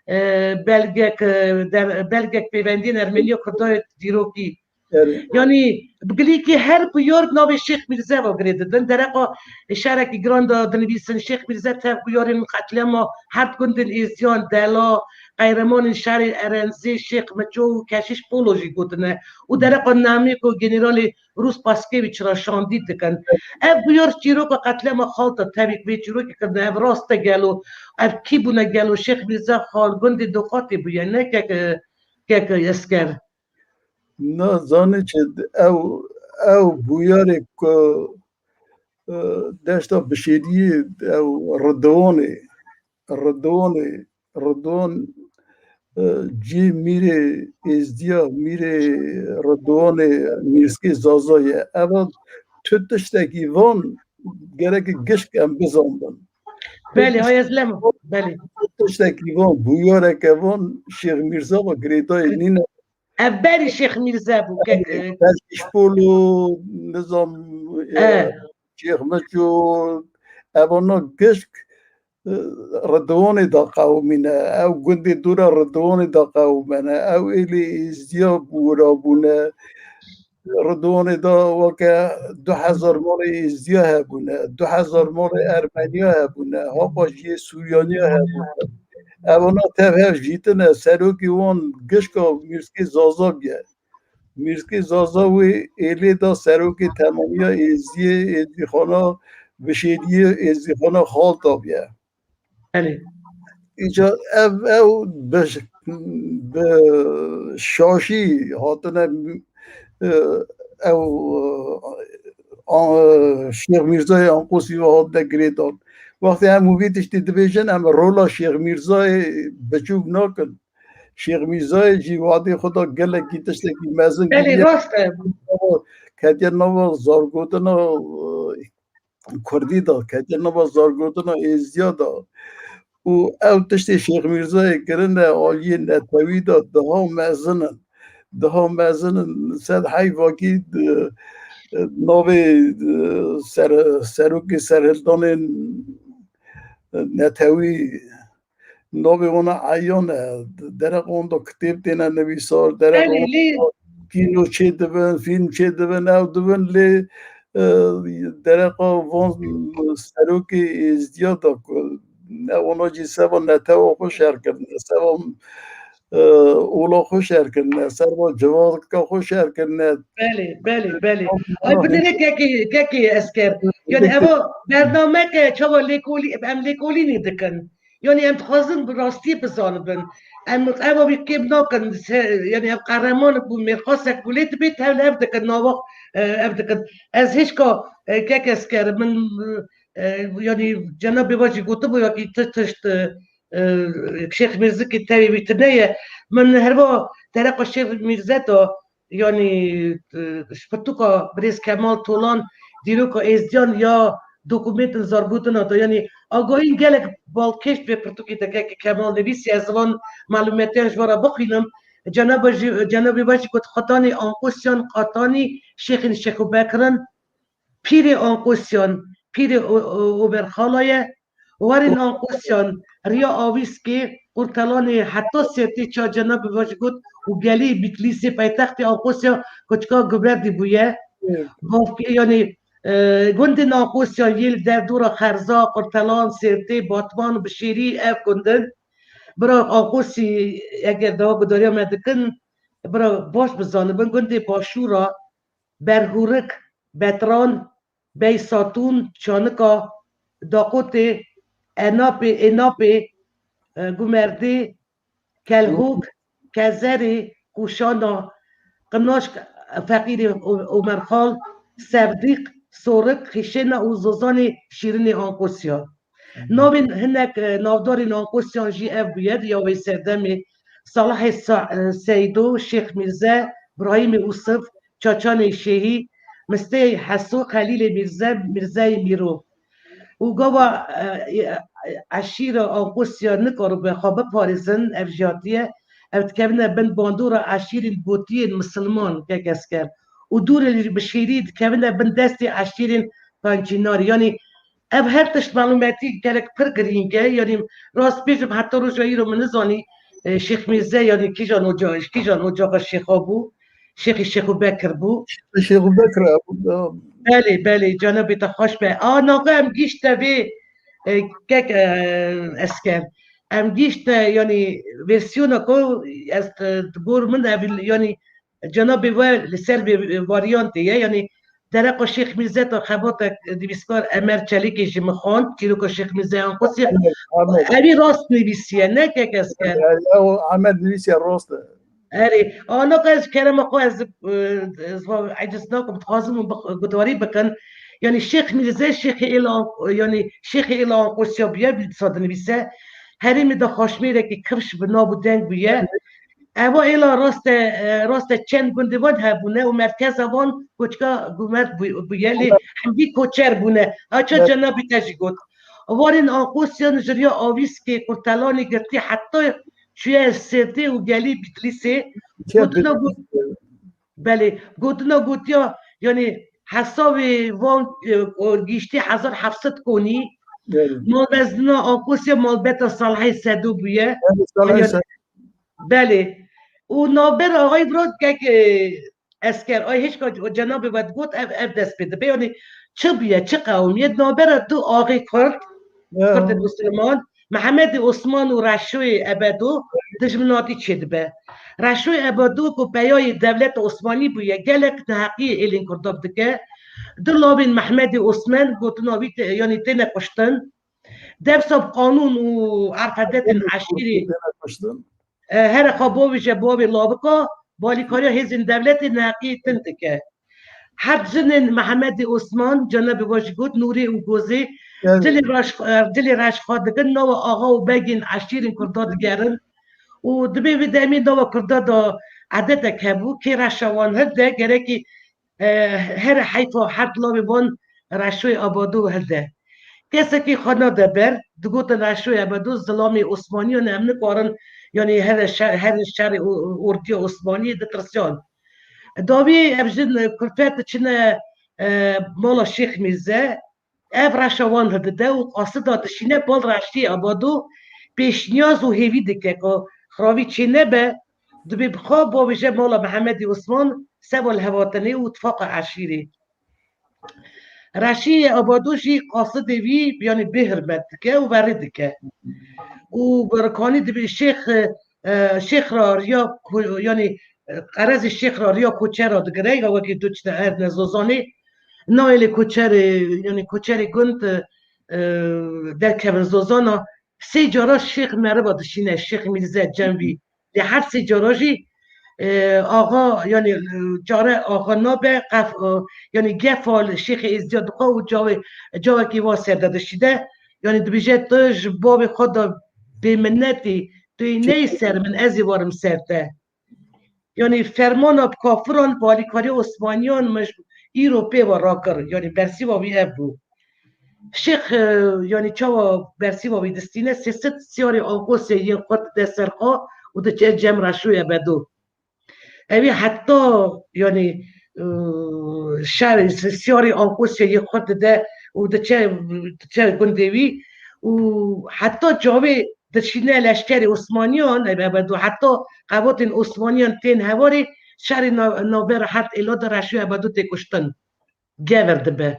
E, belgek, e, der-, belgek pêvendiyên Ermeniya Kurda dîrokî. Erê. Yanî bi gilîkî her bûyar navê Şêx Mîrze ve girê didin. Dereqa şerekî giran de dinivîsin. Şêx Mîrze tev bûyarên qetlema her gundên Êziyan, Dela, qeyremanên şerê Erenzê, Şêx Miço û Keşîş Polo jî gotine. Û dereqa namê ku generalê Rûs Paskevîç ra şandî dikin. Ev bûyar çîroka qetlema xalta tevî ku vê çîrokê kirine, ev rast e gelo? Ev kî bûne gelo? Şêx Mîrza xal gundê Doxatê bûye, ne kek, kek Esker? Na, zanî çi, ew, ew bûyarê ku, e, deşta Bişêriyê, ew Ridwanê, Ridwanê, Ridwan, e, cî mîrê Êzdiya, mîrê Ridwanê Mîrskê Zaza ye. Eva tu tiştekî van gerek gişk em bizanbin. Belê, hay ez lem, belê. Tu tiştekî van, bûyareke van Şêx Mîrza ve girêdayê nîne. Ev berî Şêx Mîrze bû, kek, e, Belkîş Polo, nizam, e, Şêx Miço, evana gişk, e, Ridwanê da qewimîne. Ew gundê dora Ridwanê da qewimene. Ew êlê Êzdiya bûra bûne. Ridwanê da weke du hezar malê Êzdiya hebûne, du hezar malê Ermeniya hebûne, hapa jî yê Sûriyaniya hebûne. Evana tev hev jîtine, serokê wan gişka Mîrskê Zaza bûye. Mîrskê Zaza wê êlê da serokê temamiya Êzdiyê, Êzdîxana Bişêriyê, Êzdîxana Xalta bûye. Belê. Îca ev, ew bi, bi şaşî hatine, e, ew, e, a, Şêx Mîrzayê Anqosî ve hatine girêdan. Wextê em û vî tiştî dibêjin, em rola Şêx Mîrzayê biçûk nakin. Şêx Mîrzayê jî wadê xwe da gelekî tiştekî mezin kiriye. Belê, rast e. Ketiye nava zargotina, e, Kurdî de, ketiye nava zargotina Êzidiya de. Û ew tiştê Şêx Mîrzayê kirine aliyê netewî de daha mezin in. daha mezin in, sed heyf vakî, e, e, navê, e, ser-, serokê serhildanên, e, netewî, navê wana eyan e. Dereqa wan da kitêb têne nivîsar, dereqa Belê, wan lê da kîno çêdibin, fîlm çêdibin, ew dibin, lê, e, dereqa van serokê êzdiya da ku ne wana jî seba netewa xwe şer kirine, seba, e, ola xwe şer kirine, serba civaka xwe şer kirine. Belê, belê, belê. Ay, binêre kekê, kekê Esker. Yani, eva bernameke çawa lêkolî, em lêkolînê dikin. Yani, em dixwazin bi rastiyê bizanibin. Em eva wî kêm nakin. Se-, yani, ev qehreman bû, mêrxasek bû, lê dibê tev li ev dikin, nava, e, ev dikin. Ez hêşka, e, kek Esker, min, e, yani, cenabê we jî gotibû, ya kî ti tişt, e, e, Şêx Mîrzikê tevî wî tune ye. Min herwa dereqa Şêx Mîrze da, yanî, e, ji pirtûka birêz Kemal Tolan, dîroka êzdiyan ya dokumentên zargotina da, yanî agahiyên gelek balkêş vê pirtûkê de kek Kemal nivîsiye, ez van malûmetiyan ji we re bixwînim. Cenaba jî, cenabê we jî got, Xwetanê Anqosiyan, Qatanî, Şêxên Şêxûbekir in, pîrê Anqosiyan, pîrê O-, O-, Omerxala ye. Warên Anqosiyan, riya Avîskê, Qurtelanê, heta Sêrtê ça cenabê we jî got û gelî Bîtlîsê paytextê Anqosiya koçika Gumerdî bûye. Evet. Bavkê, yanî, e, gundên Anqosiyan yê li derdora Xerza, Qurtelan, Sêrtê, Batman û Bişêrî ev gundin. Bira Anqosî eger dewa gudariya me dikin, bira baş bizanibin, gundê Başûra, Berhûrik, Betran, Beysatûn, Çanika, Daqotê, Enapê, Enapê, e, Gumerdê, Kelhok, Kezerê, Kûşana, Qinaşk, Feqîrê O-, Omerxal, Sevdîq, Sorik, Xîşêna û Zozanê Şîrinê Anqosya. Navên hinek, e, navdarên Anqosyan jî ev bûye, ya wê serdemê Salihê Sa-, e, Seydo, Şêx Mîrze, Birahîmê Ûsif, Çaçanê Şêhî, Misteyê Heso, Xelîlê Mîrze, Mîrzeyê Mîro. Û gava, e, e, eşîra Anqosya nikaribe xwe biparêzin, ev jî hatiye, ev dikevine bin bandora eşîrên gotiyên misilman, kek Esker. Û dûrê li Bişêrî dikevine bin destê eşîrên Pencînarî. Yanî ev her tişt malûmetî gelek pir girîng e. Yanî rast bêjim heta roja îro min nizanî, e, Şêx Mîrze yanî kîjan oca, kîjan ocaxa şêxa bû. Şêxî Şêxû Bekir bû. Şêxû Bekir e, bû, ya. Belê, belê, canabê te xweş be. A, naxwe em gîşte vê, e, kek, e, Esker. Em gîşte, yanî versiyona ku ez, e, di gor min ev, yanî cenabê we li ser vê varyantê ye, yanî dereqa Şêx Mîrze ta xebatek nivîskar Emer Çelîkê jî min xwend, çîroka Şêx Mîrze Anqosya. Amed, Amed. Evî rast nivîsiye, ne kek Esker. Ew Amed nivîsiye rast e. Erê, ana ez kerema xwe ez, e, ez va eciz nakim, dixwazim hûn bix-, guhdarî bikin. Yanî Şêx Mîrze, Şêxê Êla, yanî Şêxê Êla Anqosya bûye, bi disa dinivîse. Herêmê de xaşmêrekî kifş bi nav û deng bûye. Ewa êla raste, e, raste çend gundê van hebûne û merkeza van koçka Gumerd bû-, bûye, lê hemdî koçer bûne. Aça cenabî te jî got. Warên Anqosyan ji riya Avîskê, Qurtelanê girtî heta çûye Sêrtê û gelî Bîtlîsê. Gotina got-, belê, gotina gotiya, yanî hesabê van, e, o gîştî hezar heft sed konî. Belê. Malmezina Anqosya malbeta Salihê Sedo bûye. Belê, Salihê Sedo. Belê. Û navbera axayî Birot kek, e, Esker, ay hêşka o cenabê we digot, ev, ev dest pê dibe. Yanî çi bûye, çi qewimiye? Navbera du axê Kurd, Kurdên Musliman, Mehmedê Osman û Reşoyê Ebedo dijminatî çêdibe. Reşoyê Ebedo ku peyayê dewleta Osmanî bûye, gelek neheqiyê êlên Kurdan dike. Du lawên Mehmedê Osman gotina wî te-, yanî têne kuştin. Dewsa bi qanûn û erfedetên eşîrî, e, here xwe bavêje bavê lawika, balîkariya hêzên dewletê neheqiyê tund dike. Heft jinên Mehemedê Osman, cenabê we jî got, Nûrê û Gozê, Evet. cilê reş, e, cilê reş xwe dikin, nava axa û begên eşîrên Kurda digerin. Û dibê vê demê nava Kurda da edetek hebû, kê reşa wan hilde, gerekî, e, here heyfa her lawê wan Reşoyê Abado hilde. Kesekî xwe nade ber, digotin Reşoyê Abado zilamê Osmaniyan e, em nikarin Yanî her şer, her şerê ordiya Osmaniyê ditirsiyan. Dawî ev jin kulfet diçine e, mala Şêx Mîrze, ev reşa wan hildide û qasida dişîne bal Reştiyê Abado pêşniyaz û hêvî dike ku xiravî çê nebe, dibê bi xwe bavêje mala Mihemedê Osman seba li hevatinê û tifaqa eşîrê. Reşî Abado jî qasidê wî, yanî bêhirmet dike û berê dike. Û bi rikanî dibê şêx, e, şêx ra riya ku-, yanî, e, qerezê şêx ra riya koçera digire, ya wekî tu çi de erdine Zozanê, nayê lê koçerê, yanî koçerê gund, e, derkevin Zozana, sê cara şêx meriva dişîne, şêx Mîrze cem wî. Lê her sê cara jî, e, axa, yanî, e, care axa nabe, qef, e, yanî gefa li Şêxê Êzdiya dixwe û cawê, cawekî wa ser de dişîde. Yanî dibêje, tu ji bavê xwe de bêminetî, tu yê neyê ser min, ez ê werim ser te. Yanî fermana bi kafiran, bi alîkariya Osmaniyan min ji îro pê ve rakir. Yanî bersîva wî ev bû. Şêx, e, yanî çawa bersîva wî distîne, sê sed siyarê Anqosê yên xurt dide ser xwe û diçe cem Reşoyê Bedo. Ew ê heta, yanî, e, şer, siyarê Anqosê yên xurt dide û diçe, diçe gundê wî û heta cawê dişîne leşkerê Osmaniyan, ev Bedo heta qevatên Osmaniyan tên hevarê şerê na-, navbera heft êla de Reşoyê Bedo tê kuştin. Gever dibe.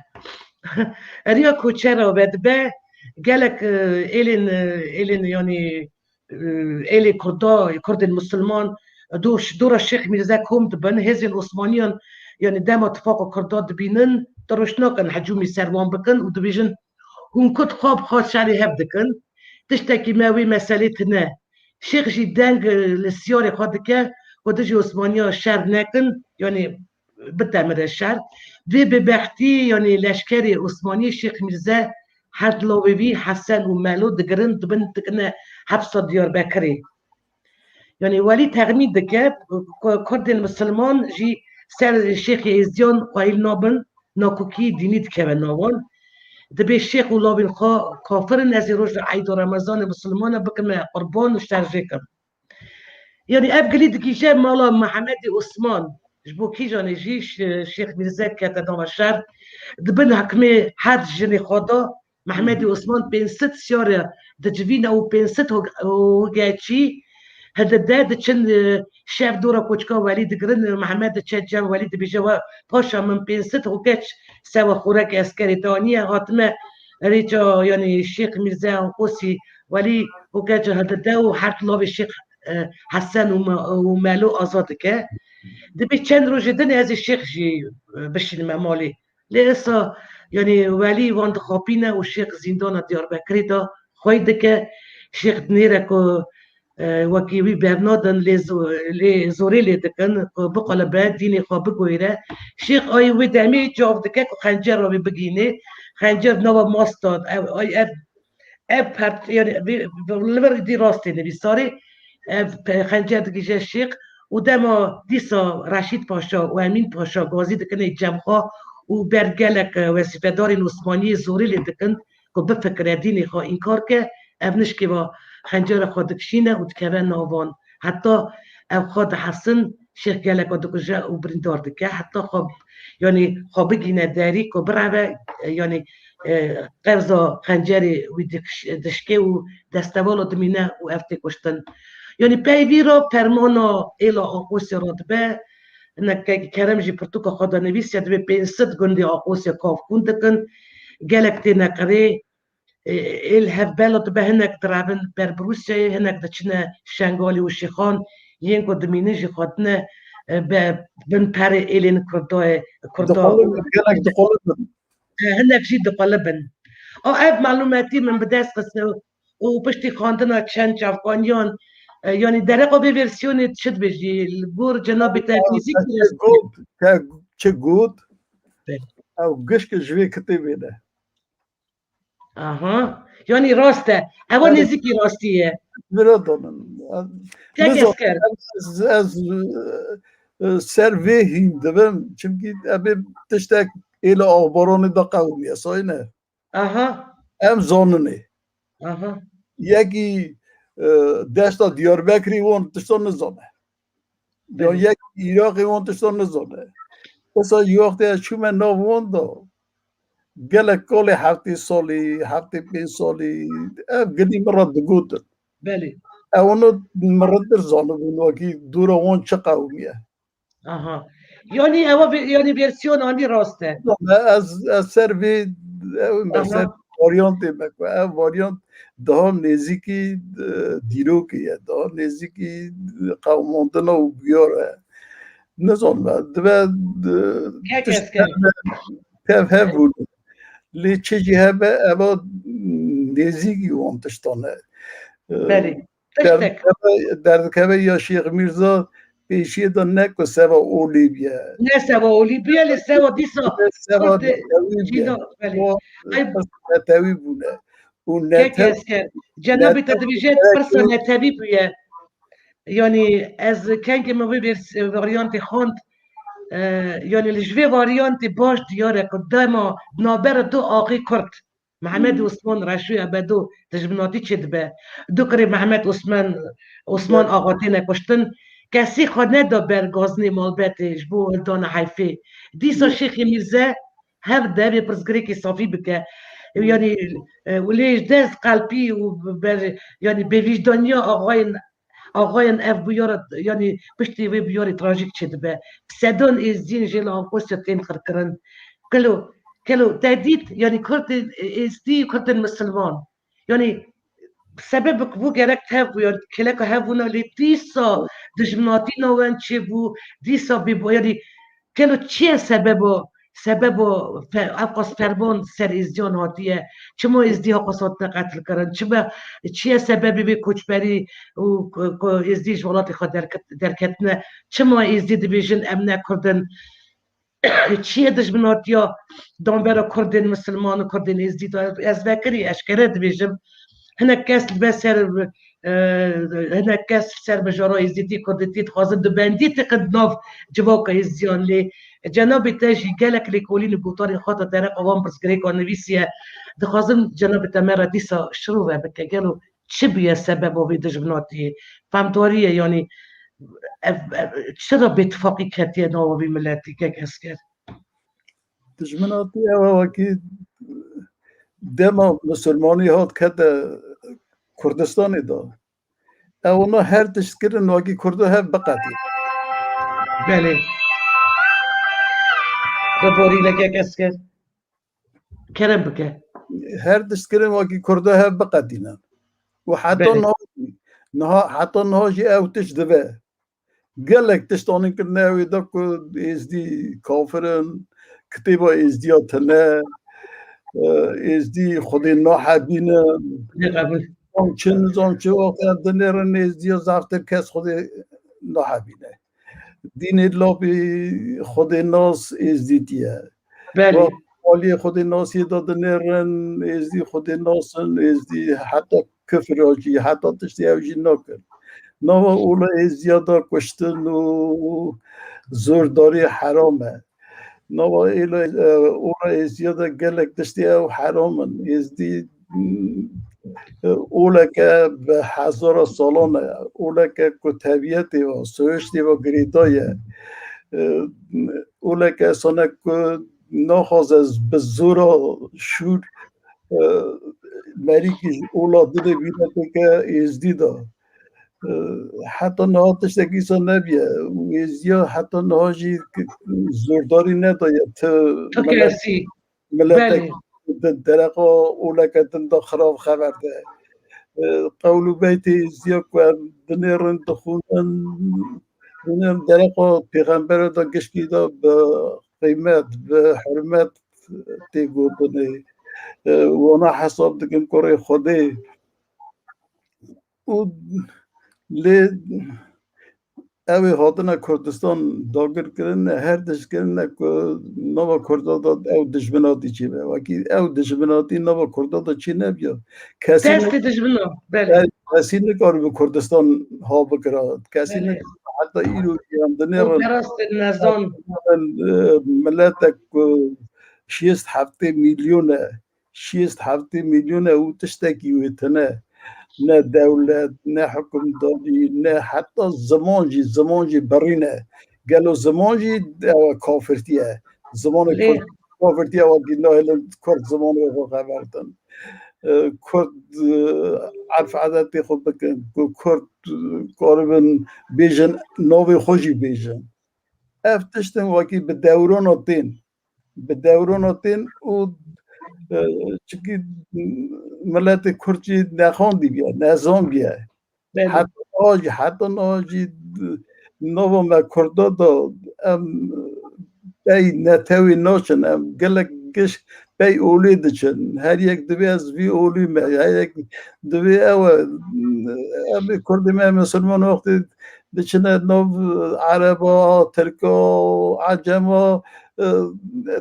Eriya koçera vedibe, gelek, e, êlên, e, êlên, yanî, e, êlê Kurda, Kurdên Musulman, dor, dora Şêx Mîrze kom dibin, hêzên Osmaniyan, yanî dema tifaqa Kurda dibînin, diroş nakin hecûmî ser wan bikin û dibêjin, hûn Kurd xwe bi xwe şerê hev dikin, tiştekî me wê meselê tine. Şêx jî deng, e, li siyarê xwe dike, ku dijî Osmaniya şer nekin, yanî bitemire şer. Vê bêbextî, yanî leşkerê Osmanî Şêx Mîrze her di lawê wî Hesen û Melo digirin, dibin dikine hepsa Diyarbekirê. Yanî welî texmîn dike ku Kurdên misilman jî ser Şêxê Êzdiyan qayîl nabin, nakokî dînî dikeve nav wan. Dibê şêx û lawên xwe kafir in, ez ê roj li Eyda Remezanê misilmana bikime qurban û şerjê kim. Yanî ev gilî digihîje mala Mihemedê Osman. Ji bo kîjanê jî Ş-, Şêx Mîrze kete nava şer. Di bin hikmê her jinê xwe de Mihemedê Osman pênc sed siyare dicivîne û pênc sed hog-, hogeçî hildide diçin, e, şev dora koçka Welî digirin. Mihemed diçe cem Welî dibêje, we paşa min pênc sed hogeç sewa xorek eskerê te aniye, hatime rêça, yanî Şêx Mîrze Anqosî Welî hogeça hildide û her lavê Şêx, e, Hesen û Me-, û Melo azad dike. Dibê çend rojê din ez ê Şêx jî, e, bişînime malê. Lê esa, yanî Welî wan dixapîne û Şêx zîndana Diyarbekirê de xwey dike. Şêx dinêre ku, e, wekî wî bernadin, lê zo-, lê zorê lê dikin ku biqolibe, dînê xwe biguhêre. Şêx ayê wê demê cav dike ku xencera wê bigihînê. Xencer nava masta, ev, ay, ev, ev pert, yanî, vê, li vir dî rastê nivîsarê, ev pe-, xencer digihîje Şêx û dema dîsa Reşîd Paşa û Emîn Paşa gazî dikin ê cem xwe û ber gelek, e, wezîfedarên Osmaniyê zorê lê dikin ku bifikire, dînê xwe înkar ke, ev nişkê ve xencera xwe dikişîne û dikeve nav wan. Heta ev xwe dihesin, Şêx geleka dikuje û birîndar dike. Heta xwe, yanî xwe bigîne derî ku bireve, e, yanî, e, qevza xencerê wî dikiş-, dişkê û destevala dimîne û ev tê kuştin. Yanî pey vî re fermana êla Aqosê re dibe. Hinek Kekî Kerem jî pirtûka xwe de nivîsiye, dibê pênc sed gundê Aqosê kavkûn dikin. Gelek têne qirê. E, êl hevbela dibe, hinek direvin ber bi Rûsyayê, hinek diçine Şengalê û Şêxan, yên ku dimînin jî xwedine, e, be, bin perê êlên Kurdayê, Kurda. Diqolibin, gelek diqolibin. E, hinek jî diqolibin. A, ev malûmetî min bi dest xiste û piştî xwendina çend çavkaniyan, e, yanî dereqa vê versiyonê çi dibêjî? Li gor cenabê te nêzîkî te got, te çi got? Belê. Ew gişk ji vê kitêbê de. Aha. Yanî rast e. Ewa, yanî, nêzîkî rastî ye. Bira donin. Tek nizam, esker. Ez, ez, e, ser vê hîn dibim. Çimkî em ê tiştek êla axbaranê de qewimiye, sayne. Aha. Em zaninê. Aha. Yekî e, deşta Diyarbekirî wan tiştan nizane. Ya yek Iraqê wan tiştan nizane. Esa ji wextê ez çûme nav wan da, gelek kalê heftê salî, heftê pênc salî, ev gilî min re digotin. Belê. Ew wana min re dir zanibûn, wekî dora wan çi qewimiye. Aha. Yani ewa ve-, yani versiyon anî rast e. Ez, ez ser vê, ew me Aha. ser varyantê me ku ev varyant daha nêzîkî, e, dîrokê ye, daha nêzîkî qewimandina û bûyar e. Nizanim, dibe, e, Kek tişt esker. Tev hev bûn. Lê çi jî hebe, eva nêzîkî wan tiştan e. E, Belê. Tiştek. Derdikeve, derdikeve ya Şêx Mîrza pêşiyê de ne ku seva olî bûye. Ne seva olî bûye, lê seva dîsa Seva Kurdê netewî bûye. Çîno, belê. O Ay, pirsa netewî bûne. Û Kek netew-, esker, cenabê te netew-, dibêje pirsa netewî bûye. Yani ez kengê min vê vers-, varyantê xwend, e, yani li ji vê varyantê baş diyar e ku dema navbera du axê Kurd, Mehmed Osman Reşo Ebedo dijminatî çêdibe. Du kurê Mehmed Osman, Osman Axa têne kuştin. Kesî xwe neda ber gazinê malbetê ji bo hildana heyfê. Dîsa Şêxê Mîrze hev de vê pirsgirêkê safî bike. Yani, e, û lê ji dest qelpî û ber, yani bêvîjdaniya axayên Axayên ev bûyera, yanî piştî vê bûyerê trajîk çêdibe. Sedan êzdiyên jê li Anqosya tên qirkirin. Kelo, kelo te dît, yanî Kurdên êzdî, Kurdên misilman. Yanî sebebek bû gerek tev bû, yanî kêleka hev bûna lê dîsa dijminatî navend çêbû, dîsa bê, yanî kelo çi ye sebeba, sebeba fe-, ev qas ferman ser êzdiyan hatiye? Çima êzdî ha qas hatine qetilkirin? Çima, çi ye sebebê vê koçberî û ku, ku êzdî ji welatê xwe derket-, derketine? Çima êzdî dibêjin em ne Kurd in? Çi ye dijminatiya danbera Kurdên misilman û Kurdên êzdî de? Ez vekirî eşkere dibêjim. Hinek kes li ber ser, e, hinek kes ser mijara êzdîtî, kurdîtî dixwazin dubendî teqin nav civaka êzdiyan lê cenabê te jî gelek lêkolîn û gotarên xwe de dereqa van pirsgirêkan nivîsiye. Dixwazim cenabê te me re dîsa şirove bike. Gelo çi bûye sebeba vê dijminatiyê? Fehmdarî ye, yanî ev, ev, çira bêtifaqî ketiye nava vî miletî, kek esker? Dijminatî ew e wekî dema misilmanî hat kete Kurdistanê de. Ew ona her tişt kirin wekî Kurdo hev biqetî. Belê. Bi borî leke kes kir. Kerem bike. Her tişt kirin wekî Kurdo hev biqetînin. Û heta Belê. niha, niha, heta niha jî ew tişt dibe. Gelek tişt anîn kirine ew ê de ku êzdî kafir in, kitêba êzdiya tune, e, êzdî Xwedê nahebînin. Nexebin. Zan çi, nizan çi, wextê em dinêrin êzdiya zaftir kes Xwedê nahebîne. Dînê lapî Xwedê nas êzdîtî ye. Belê. Wa aliyê Xwedê nasiyê de dinêrin, êzdî Xwedê nas in, êzdî heta kifra jî, heta tiştê ew jî nakin. Nava ola êzdiya de kuştin û zordarî heram e. Nava êla, e, ola êzdiya de gelek tiştê ew heram in. Êzdî, mm, e, oleke bi hezara salan e. Oleke ku tebiyetê ve, soyiştê ve girêdayî ye. E, oleke esane ku naxwaze bi zora şûr, e, merîkî ji ola dide bîne têke êzdî de. E, heta niha tiştekî îsa nebiye. Êzdiya heta niha jî k-, zordarî nedaye ti Ti milet-, kesî. miletek Belê. di dereqa oleke din de xirav xeber de. E, qewl û beytê êzdiya ku em dinêrin, dixwînin, dinêrin dereqa pêxembere de giştî de bi qîmet, bi hurmet tê gotinê. E, wana hesab dikin kurê Xwedê. Û lê ew ê hatine Kurdistan dagir kirine, her tişt kirine ku nava Kurda de ew dijminatî çêbe. Wekî ew dijminatî nava Kurda de çê nebiya. Kesî ne-, Destê dijmina, belê. Kesî nikaribe Kurdistan ha bikira. Kesî Belê. nikaribe heta îro jî em dinêrin. Perestên nezan. Miletek ku şêst heftê milyon e. Şêst heftê milyon e û tiştekî wê tune. Ne dewlet, ne hukimdarî, ne heta ziman jî, ziman jî birî ne. Gelo ziman jî ew e kafirtî ye. Zimanê Lê Kurd kafirtî ye, wekî nahêlin Kurd zimanê xwe xebertin. E, Kurd, e, erf edetê xwe bikin, ku Kurd, e, karibin bêjin, navê xwe jî bêjin. Ev tiştin wekî bi dewrana tên, bi dewrana tên û, e, çikî miletê Kurd jî nexandibiye, nezanbiye. Belê. Heta niha jî, heta niha jî nava me Kurda da em pey netewê naçin, em gelek giş pey olê diçin. Her yek divê ez vî olî me, her yek divê ew e. Em ê Kurdê me Misilman wextê diçine nav Ereba, Tirka, Ecema, e,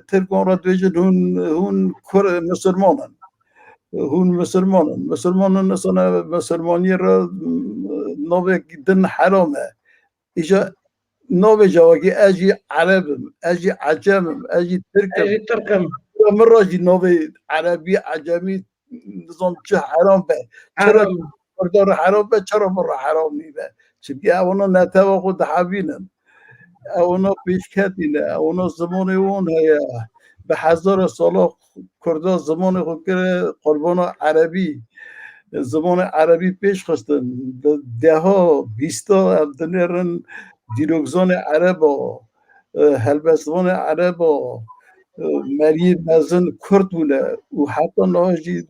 Tirkan re dibêjin hûn, hûn Kur-, Misilman in. Hûn Misilman in. Misilman in, insana Misilmaniyê re, e, navek din heram e. Îja navê cawakî ez jî Ereb im, ez jî Ecem im, ez jî Tirk im. Ez jî Tirk im. Min re jî navê Erebî, Ecemî, nizam çi heram be. Çira Heram. Kurda re heram be, çira min re heram nîbe. Çimkî ewana netewa xwe dihevînin. Ewana pêşketî ne, ewana zimanê wan heye. Bi hezara sala Kurda zimanê xwe kire qurbana Erebî. Zimanê Erebî pêş xistin. Bi deha, bîsta ev dinêrin dîrokzanê Ereba, e, helbestvanê Ereba, e, meriyê mezin Kurd bûne û heta niha jî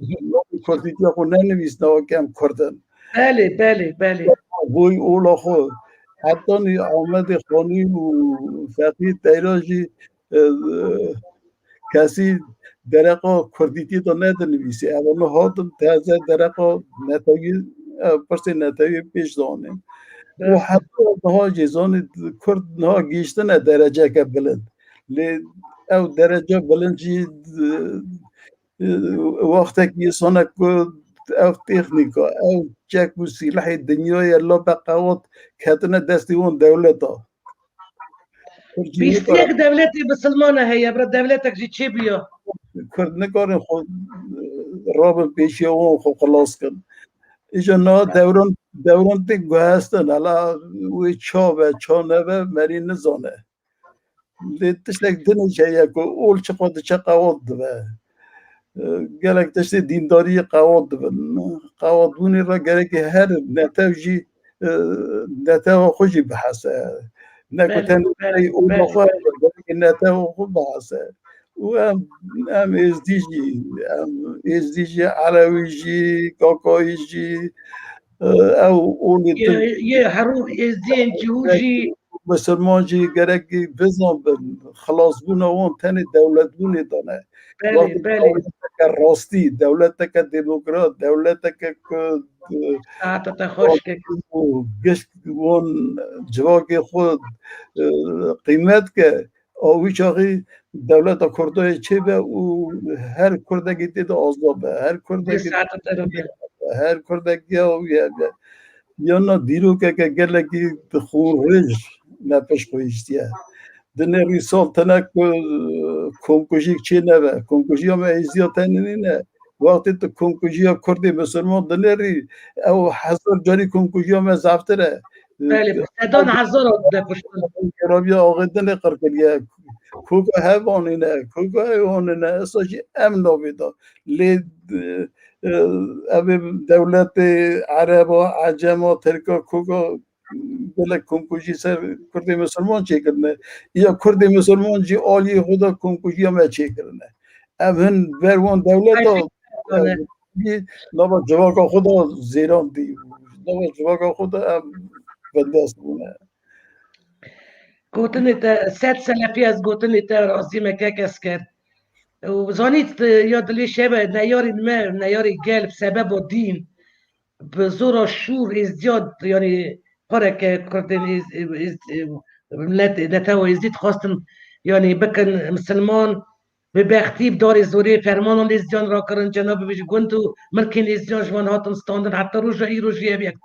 Kurdîtiya xwe nenivîsne weke em Kurd in. Belê, belê, belê. Boy ola xwe. Heta nî Amedê Xanî û Feqî Teyra jî, e, kesî dereqa Kurdîtiyê de nedinivîsî. Ewana hatin teze dereqa netewî, e, pirsê netewî pêş danê. Û Evet. Heta niha jî zanî Kurd niha gihiştine dereceke bilind. Lê ew derece bilind jî, e, e, wextekî sone ku ev têxnîka, ev çek û sîlehê dinyayê la be qewat ketine destê wan dewleta. Kurd jî Bîst yek nikare dewletê misilmane heye, bira dewletek jî çêbûya. Kurd nikarin xwe, e, rabin pêşiya wan xwe xilas kin. Îja niha dewran, dewran tê guhestin, hela wê ça be, ça nebe, merî nizane. Lê tiştek din jî heye ku ol çiqas diçe qewat dibe. E, gelek tiştê dîndariyê qewat dibin. Qewatbûnê re gerekê her netew jî, e, netewa xwe jî bihese. Ne ku Belê, tenê belê, ol belê. Xwe, gerekê netewa xwe bihese. Û em, em êzdî jî, em êzdî jî, erewî jî, kakayî jî, e, ew olê Yê, din. Yê herû êzdiyên cihû jî. Misilman jî gerek bizan bin, xilasbûna wan tenê dewletbûnê de ne. Belê, Wextê belê. Dewleteke rastî, dewleteke demokrat, dewleteke ku, e, Saeta te xweş ke. Gişt wan civakê xwe, e, qîmet ke, a wî çaxî dewleta Kurdayê çêbe û her Kurdekî tê de azad be. Her Kurdekî Saeta te de be. Her Kurdekî ya wî hebe. Yana dîrokeke gelekî xûnrêj me pişt xwe hiştiye. Dinêrî sal tine ku, e, komkujîk çê nebe. Komkujiya me êziya tenê nîne. Wextê tu komkujiya Kurdê Misilman dinêrî, ew hezar carî komkujiya me zaftir e. Belê, bi sedan hezar hat de kuştin. Rabiya axê dinê qir kiriye. Koka hev anîne, koka ew anîne. Esa jî em navê da. Lê, e, e, ev ê dewletê Ereba, Ecema, Tirka, koka gelek komkujî ser Kurdê Misilman çêkirine. Ya Kurdê Misilman jî aliyê xwe de komkujiya me çêkirine. Ev hin ber wan dewleta, Ayşe, ev, nava civaka xwe de zêrandî. Nava civaka xwe de ev bindest bûne. Gotinê te, sed selefî ez gotinê te razî me kek Esker. Û zanît, ya dilê şeve, neyarên me, neyarê gel, bi sebeba dîn, bi zora şûr, êzdiyat, yanî pareke Kurdên êz-, êz-, millet, netewa êzdî dixwastin, yanî bikin misilman, bi bextî, bi darê zorê fermanan êzdiyan rakirin, cenabê wî ji gund û milkên êzdiyan ji wan hatin standin, heta roja îro jî ev yek.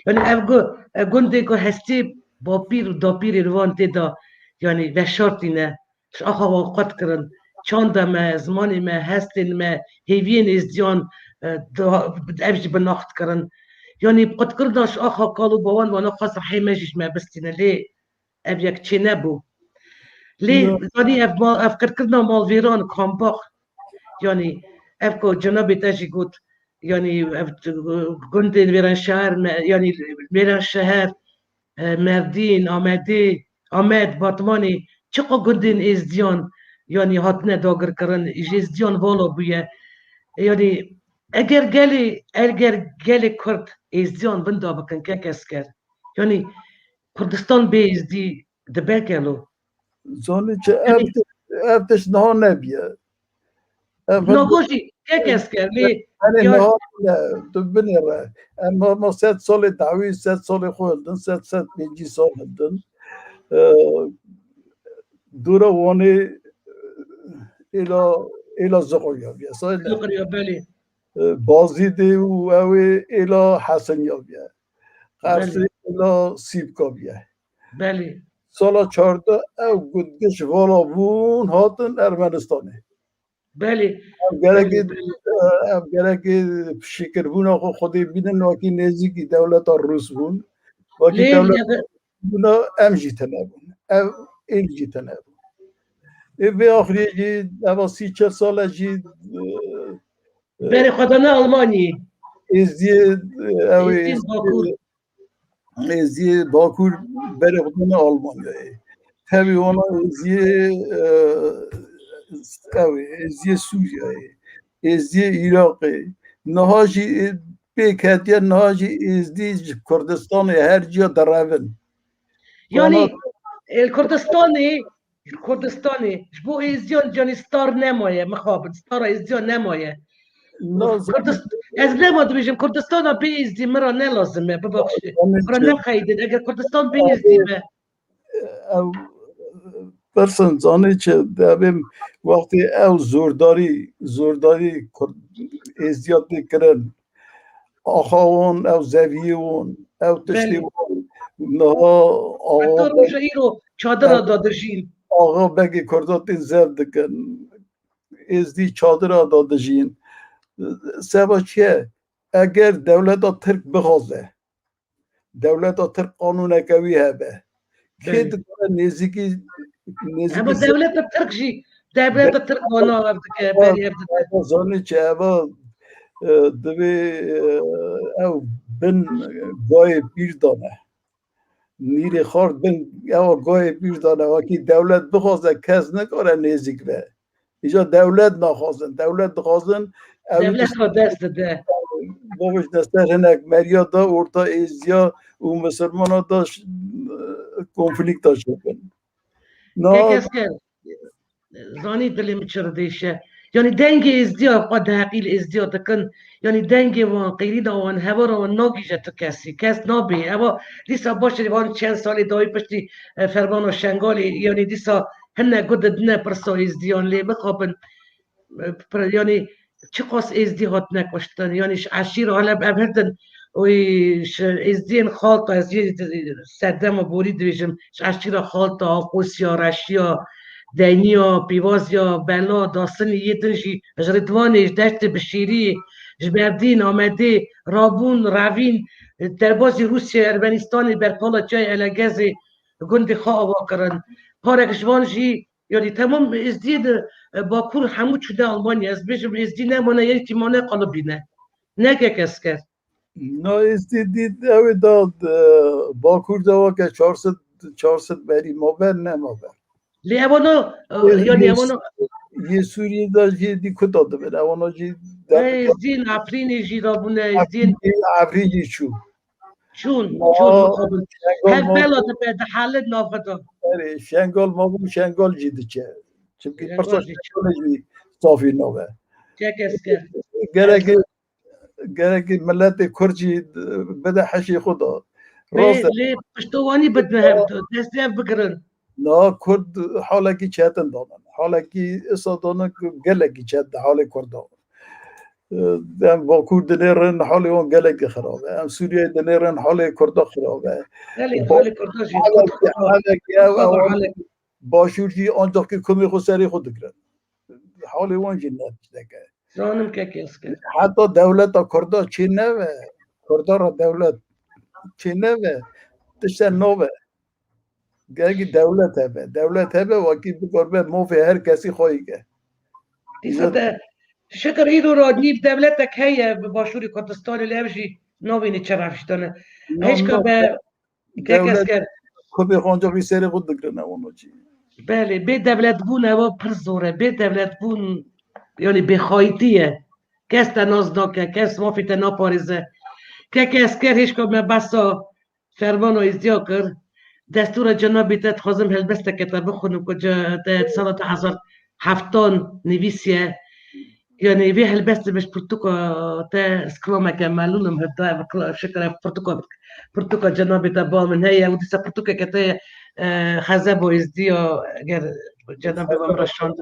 Yanî ev gu-, ev gundê ku hestê bapîr û dapîrê li wan tê de, yanî veşartîne, ji axa wan qet kirin. Çanda me, zimanê me, hestên me, hêviyên êzdiyan, e, diha-, ev jî bi nax dikirin. Yanî qutkirina ji axa kal û bawan wana xwest rihê me jî ji me bistîne. Lê ev yek çênebû. Lê zanî ev ma-, ev qirkirina malvêran, kampax, yanî ev ku cenabê te jî got, yanî ev gundên Mêrenşeher me, yanî Mêrenşeher, e, Merdîn, Amedê, Amed, Batmanê, çiqa gundên Êzdiyan, yanî hatine dagirkirin, ji Êzdiyan vala bûye. Yanî eger gelê, eger gelê Kurd Êzdiyan winda bikin, kek Esker, yanî Kurdistan bê Êzdî dibe gelo? Zanî çi, ev, ev tişt niha nebiye. Ev Nago jî kek Esker, lê Hani ya niha ne, tu binêre. Em ma, ma sed salê dawî, sed salê xwe hildin, sed, sed pêncî sal hildin. E, dûra Wanê, e, êla, êla Ziqurya biye. Sayın Ziqurya, belê. E, Bazîdê û ew ê êla Hesenya biye. Qersê Belê. êla Sîpka biye. Belê. Sala çardeh ew gundgiş vala bûn hatin Ermenistanê. Belê. Ev gerekê, Belê, belê. e, ev gerekê şikirbûna xwe Xwedê bînin, wekî nêzîkî dewleta Rûs bûn. Wekî Lê dewlet ev bûna em jî tune bûn. Ev êl jî tune bûn. Ê vê axirê jî eva sî çel sale jî, e, e, Berê xwe dane Almanyayê. Êzdiyê, e, ew ê Êzdiyê Êzdiyê Bakur. Êzdiyê Bakur berê xwe dane Almanyayê. Tevî wana Êzdiyê, e, ew ê, Êzdiyê Sûriyeyê, Êzdiyê Iraqê. Niha jî, e, pêk hetiye, niha jî Êzdî ji Kurdistanê her ciya derevin. Yanî, Wana e, Kurdistanê, Kurdistanê ji bo Êzdiyan canî star nemaye, mixabin, stara Êzdiyan nemaye. Kurdist-, ez nema dibêjim, Kurdistana bê Êzdî min re ne lazim e, bibaxşe. Min re nexeydin, eger Kurdistan bê Êzdî be. Ev pirsin zanî çi, devê wextê ew zordarî, zordarî Kurd, Êzdiya tê kirin. Axa wan, ew zeviyê wan, ew tiştê Belê. wan. Niha axa Heta roja îro çadira da dijîn. Axa begê Kurda tên zev dikin. Êzdî çadira da dijîn. Seba çi ye? Eger dewleta Tirk bixwaze, dewleta Tirk qanûneke wî hebe, kê Belê. dikare nêzîkî, nêzîkî Hema se- dewleta Tirk jî, dewleta Tirk wana ev dike, berî ev dike. Eva zanî çi, eva, e, divê, e, ew bin gayê pîr dane. Nîrê xart bin ewa gayê pîr dane. Wekî dewlet bixwaze, kes nikare nêzîk be. Îca dewlet naxwazin. Dewlet dixwazin, ew Dewlet xwe dest dide. Bavêjne ser hinek meriya da orta Êziya û Misilmana da ş-, konflîkta çêkin. Na Kek Esker, zanî dilê min çi re dêşe. Yanî dengê Êzdiya xwe di heqî li Êzdiya dikin. Yanî dengê wan, qîrîna wan, hevara wan nagihîje tu kesî. Kes nabê. Ewa dîsa baş e, van çend salê dawî piştî, e, fermana Şengalê, yanî dîsa hinek gu didine pirsa Êzdiyan lê mixabin. E, pir-, yanî çiqas Êzdî hatine kuştin, yanî ji eşîra Heleb ev hirdin, wî ji Êzdiyên Xalta, ez yê serdema borî dibêjim, ji eşîra Xalta, Aqosiya, Reşiya, Deyniya, Pîvaziya, Bela, Dasinî, yê din jî ji Ridwanê, ji Deştê Bişêrî, ji Berdîn, Amedê, Rabûn, Revîn, derbazî Rûsya, Ermenistanê, berpala çiyayê Elegezê gundê xwe ava kirin. Parek ji van jî Yanî temam Êzdiyê di, e, Bakur hemû çûne Almanya. Ez bêjim Êzdî nemane, yekî mane qalibî ne. Ne kek Esker. Na Êzdî dît ew ê da, e, Bakur de weke çar sed, çar sed berî ma ber, ne ma ber. Lê ewana, e, Ê, yanî yê ewana Sû-, yê Sûriyê de jî dî kuta dibin. Ewana jî e, Êzdiyên Efrînê jî rabûne, Êzdiyên Efrîn jî çû. Çûn, Ma çûn, mixabin. Şengal Hev ma bela dibe, dihalin navê de. Erê, Şengal mabû, Şengal jî diçe. Çimkî Şengal pirsa jî çû. Şengalê jî safî nabe. Kek Esker. Gerekê, gerekê miletê Kurd jî bide heşê xwe de. Lê, Rast e. lê piştowanî bidin hev de, destê hev bigirin. Niha Kurd halekî çetin danin. Halekî esa danin ku gelekî çetin halê Kurda. Em Bakur dinêrin, halê wan gelekî xirab e. Em Sûriyeyê dinêrin, halê Kurda xirab e. Belê, halê Kurda jî, Halekî, Kurd xirab. halekî ew, Kurd ew, halekî. Başûr jî ancak ki kumê xwe serê xwe digirin. Halê wan jî ne tiştek e. Dizanim kek Esker. Heta dewleta Kurda çê nebe, Kurda ra dewlet çê nebe, tişte nove. Gerek dewlet hebe. Dewlet hebe, wekî bikor be mafê her kesî xweyî ke. Dîsa te şikir îro ra nîv dewletek heye bi Başûrê Kurdistanê, lê ev jî navînê çi rewştane. Hêşka be kek Esker. Kubê xanca vî serê xwe digirin ewan o çî. Belê, bê dewletbûn ewa pir zor e. Bê dewletbûn, yanî bêxayîtî ye. Kes te nas nake, kes mafê te naparêze. Kek Esker, hêşka me behsa fermana êzdiya kir. Destûra cenabê te dixwazim helbesteke te bixwînim ku ce-, te sala du hezar heftan nivîsiye. Yanî vê helbestê min ji pirtûka te, ez kilameke melûl im, heta ev kila-, şikir ev pirtûka, pirtûka cenabê te ba min heye û dîsa pirtûkeke te, e, Xezeba Êzdiya, eger cenabê we min re şand.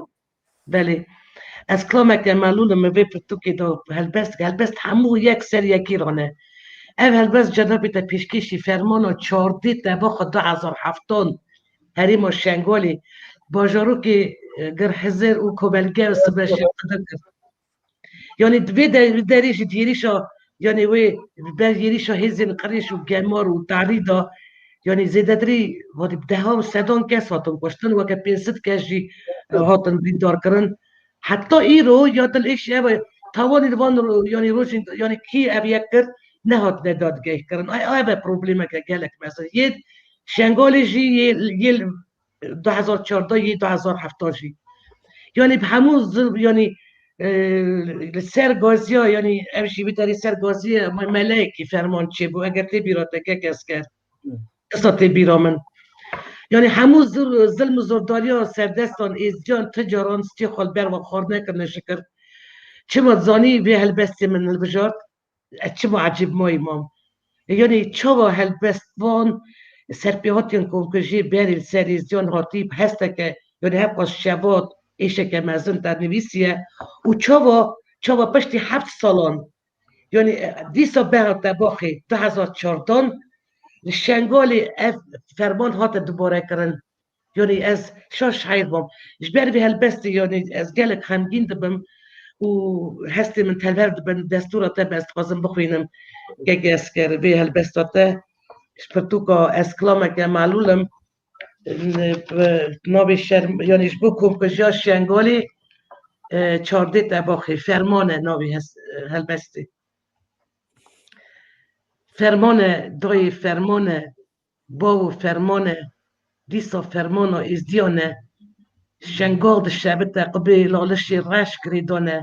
Belê. Ez kilameke melûl im, min vê pirtûkê de helbest, helbest hemû yek ser yekî rane. Ev helbest cenabê te pêşkêşî fermana çardê tebaxa du hezar heftan herêma Şengalê, bajarokê, e, Girhizir û Komelge û Sibeşê qide kir. Yanî di vê de-, derê ji di êrîşa, yanî wê ber êrîşa hêzên qirêj û gemar û tarî de, yanî zêdetirî, wanî bi dehan û sedan kes hatin kuştin, weke pênc sed kes jî, e, hatin bîrdarkirin. Heta îro ya dilêş ev e, tawanî li van ro-, yanî rojên, yanî kî ev yek kir, nehatine dadgehkirin. Ay, ay, ev e problemeke gelek mezin. Yê Şengalê jî, yê, yê du hezar çardeh yê du hezar heftan jî. Yanî bi hemû zil, yanî, e, li ser gaziya, yanî ev jî bi derê ser gaziya me-, meleyekî ferman çêbû. Eger tê bîra te kek Esker. Qisa tê bîra min. Yanî hemû zil-, zilm û zordariya serdestan êzdiyan ti caran stê xwe li ber wan xwar nekirine şikir. Çima zanî vê helbestê min hilbijart? Ez çima ecêb mayî mam? Yanî çawa helbestvan serpêhatiyên komkujiyê berê li ser êzdiyan hatî bi hesteke, yanî hevqas şevat êşeke mezin dernivîsiye û çawa, çawa piştî heft salan, yanî, e, dîsa beha tebaxê du hezar çardan li Şengalê ev ferman hate dubare kirin. Yanî ez şaş heyr bûm. Ji ber vê helbestê, yanî ez gelek xemgîn dibim û hestê min tever dibin. Destûra te be, ez dixwazim bixwînim. Kek Esker, vê helbesta te ji pirtûka Ez Kilameke Melûl im, bi navê şerm-, yanî ji bo komkujiya Şengalê, e, çardê tebaxê, ferman e navê hes-, helbestê. Ferman e, dayê, ferman e, bawo, ferman e, dîsa fermana êzdiyan e. Şengal dişevite, qubê lalişê reş girêdan e.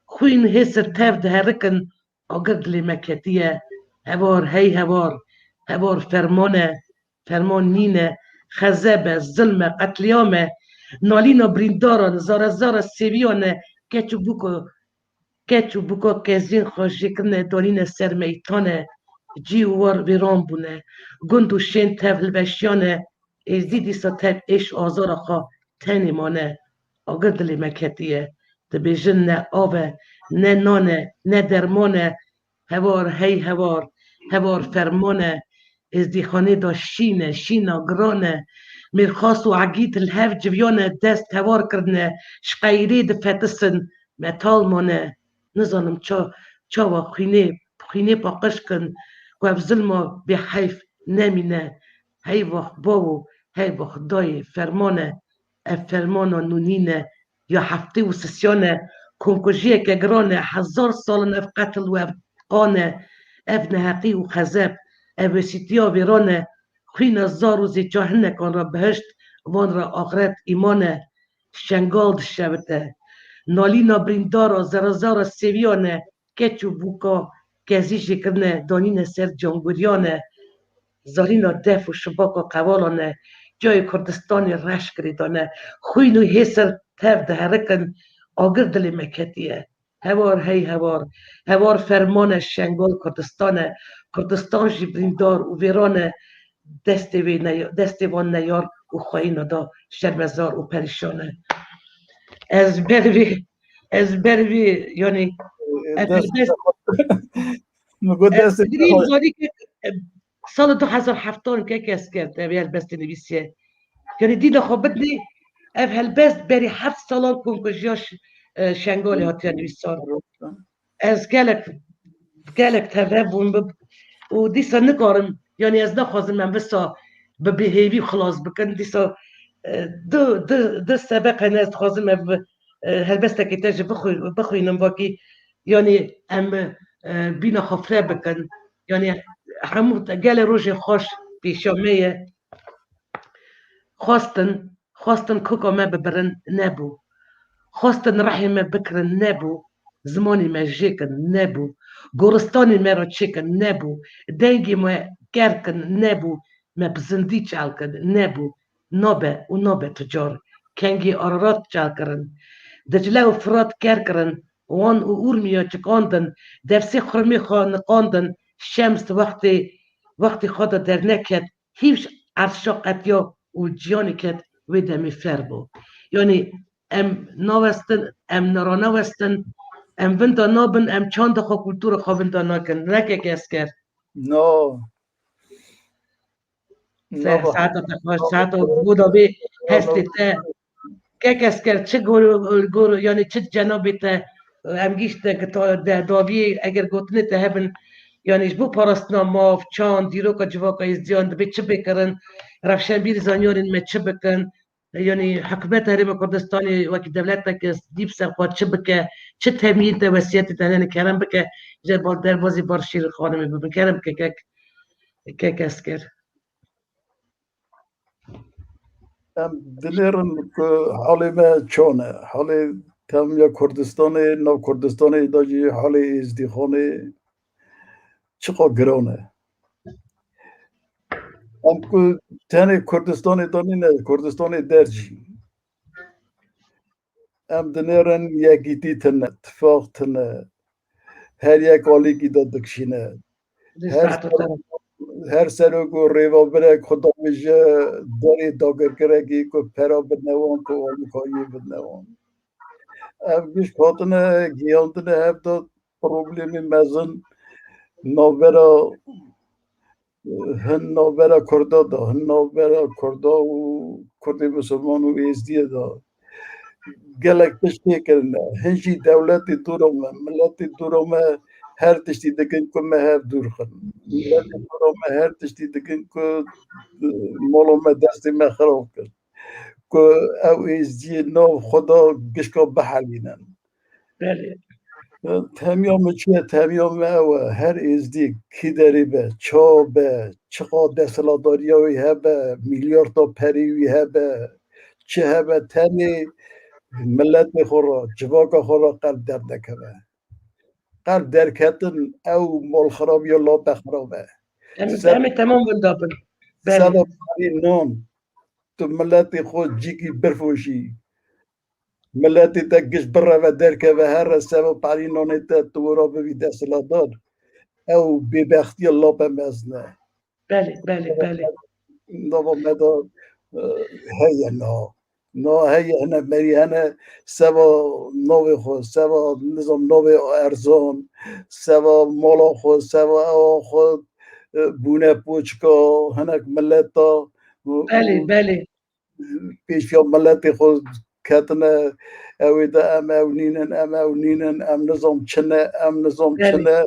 Xwîn hêsir tev diherikin, agir dilê me ketiye. Hewar, hey hewar, hewar ferman e, ferman nîne, xezeb e, zilm e, qetlîam e, nalîna birîndaran, zara zara sêviyan e, keç û bûka, keç û bûka keziyên xwe jêkirine, danîne ser meytane, cî û war vêran bûne, gund û şên tev hilweşiyane, êzdî dîsa tev êş û azara xwe tenê mane, agir dilê me ketiye, dibêjin ne av e, ne nan e, ne derman e, hewar hey hewar, hewar ferman e, êzdîxanê de şîn e, şîna giran e, mêrxas û egît li hev civiyane dest hewar kirine, ji qeyrê difetisin, metal mane, nizanim ça-, çawa xwînê, xwînê paqij kin, ku ev zilma bêheyf nemîne, hey vax bawo, hey vax dayê, ferman e, ev fermana nûnîn e, ya heftê û sisiyan e, komkujiyeke giran e, hezar sal in ev qetil û ev qan e, ev neheqî û xezeb, ev wêsîtiya vêran e, xwîna zar û zêça hinekan re bihişt, van re axret îman e, şengal dişevite. Nalîna birîndara, zerezara sêviyan e, keç û bûka kezî jê kirine, danîne ser canguriyan e, zarîna def û şibaka qewalan e, cayê Kurdistanê reş girêdan e, xwîn û hêsir tev diherikin, agir dilê me ketiye. Hewar hey hewar, hewar ferman e, şengal Kurdistan e, Kurdistan jî birîndar û vêran e, destê wê ne-, destê van neyar û xweyîna da şermezar û perîşan e. Ez ber vê, ez ber vê, yanî, ez dest, ez, min got ez destê girî xwe. Zarî ke, e, sala du hezar heftan kek Esker te vê helbestê nivîsiye. Yanî dîna xwe bidinê, ev helbest berî heft salan komkujiya ş-, e, Şengalê hatiye nivîsandin. Ez gelek, gelek tevre bûm bi-, û dîsa nikarim, yanî ez naxwazim em visa bi bêhêvî xilas bikin. Dîsa, e, du, du, du sebeb hene ez dixwazim ev, e, helbestekê te jî bixwî-, bixwînim vakî, yanî em, e, bîna xwe fire bikin. Yanî hemû te-, gelê rojê xweş pêşiya me ye. Xwestin, xwestin koka me bibirin, nebû. Xwestin rehê me bikirin, nebû. Zimanê me jêkin, nebû. Goristanê me re çêkin, nebû. Dengê me ker kin, nebû. Me bi zindî çal kin, nebû. Nabe û nabe tu car. Kengê Ararat çal kirin. Dicle û Firat ker kirin. Wan û Urmiya çikandin. Dersê Xurmê xwe niqandin. Şems wextê, wextê xwe de derneket. Hîvş erşa qetiya û ciyanê ket wê demê fer bû. Yanî em nawestin, em naranewestin, em vinda nabin, em çanda xwe, kultura xwe vinda nakin. Ne kek Esker? No. Se-, No. Saeta te xweş, saeta goda vê hestê te. Kek Esker, çi gor, gor, yanî çi cenabê te, em gişt de, de, daviyê, eger gotinê te hebin, yanî ji bo parastina maf, çand, dîroka civaka êzdiyan dibê çi bê kirin, rewşenbîr zanyarên me çi bikin, yanî hikûmeta Herêma Kurdistanê wekî dewletek dî bi ser xwe çi bike, çi temiyên te, wesiyetê te hene, kerem bike, ji bar derbazî Barşîr Xanimê bibin, kerem bike kek, kek Esker. Em dinêrin ku halê me çon e. Halê temamiya Kurdistanê, nav Kurdistanê de jî halê Êzdîxanê çiqa giran e. Em ku tenê Kurdistanê de nîne, Kurdistanê der jî. Em dinêrin yekîtî tune, tifaq tune. Her yek alîkî de dikişîne. Her serok, her serok û rêvebirek xwe davêje derê dagirkirekî ku pera bidne wan, ku alîkariyê bidne wan. Ev giş hatine giyandine hev de problemê mezin navbera hin navbera Kurda de, hin navbera Kurda û Kurdê Misilman û Êzdiyê de gelek tişt tê kirine. Hin jî dewletê dûra me, miletê dûra me her tiştî dikin ku me hev dûr xin. Miletê dûra me her tiştî dikin ku, e, mala me, destê me xirab kir. Ku ew Êzdiyê nav xwe de gişka bihelînin. Belê. Temiya min çi ye? Temiya min ew e. Her Êzdî kî derê be, ça be, çiqa desthilatdariya wî hebe, milyarda perê wî hebe, çi hebe, tenê miletê xwe re, civaka xwe re qelb derdekeve. Qelb derketin ew malxirabiya lape xirab e. Em, Seb-, em ê temam winda bin. Belê. Seba parî nan, tu miletê xwe cîkî birfoşî. Miletê te giş bireve derkeve here seba parî nanê te tu wira bibî desthilatdar. Ew bêbextiya lape mezin e. Belê, belê, belê. Nava me de, e, heye na. Na heye hene merî hene seba navê xwe, seba nizam navê erzan, seba mala xwe, seba ewa xwe, e, bûne poçika hinek mileta. Belê, belê. Pêşiya miletê xwe ketine, ew ê de em ew nînin, em ew nînin, em nizam çi ne, em nizam çi Belê. ne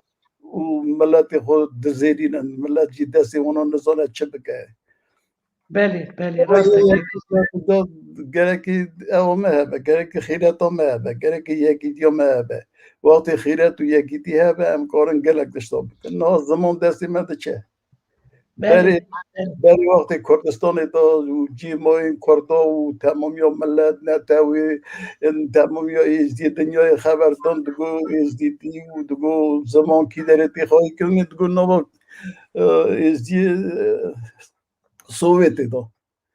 û miletê xwe dizêrînin. Milet jî destê wana nizane çi bike. Belê, belê, Ama rast e. yekîtiya de gerekî ewa me hebe, gerekî xîreta me hebe, gerekî yekîtiya me hebe. Wextê xîret û yekîtî hebe, em karin gelek tişta bikin. Niha ziman destê me diçe. Belê. Berê, berê wextê Kurdistanê de û cîmayên Kurda û temamiya milet, netewê, temamiya Êzdiyê dinyayê xeber dan, digo Êzdîtî û digo ziman kî derê tê xwayî kirinê, digo nava, e, Êzdiyê, e, Sovyetê de.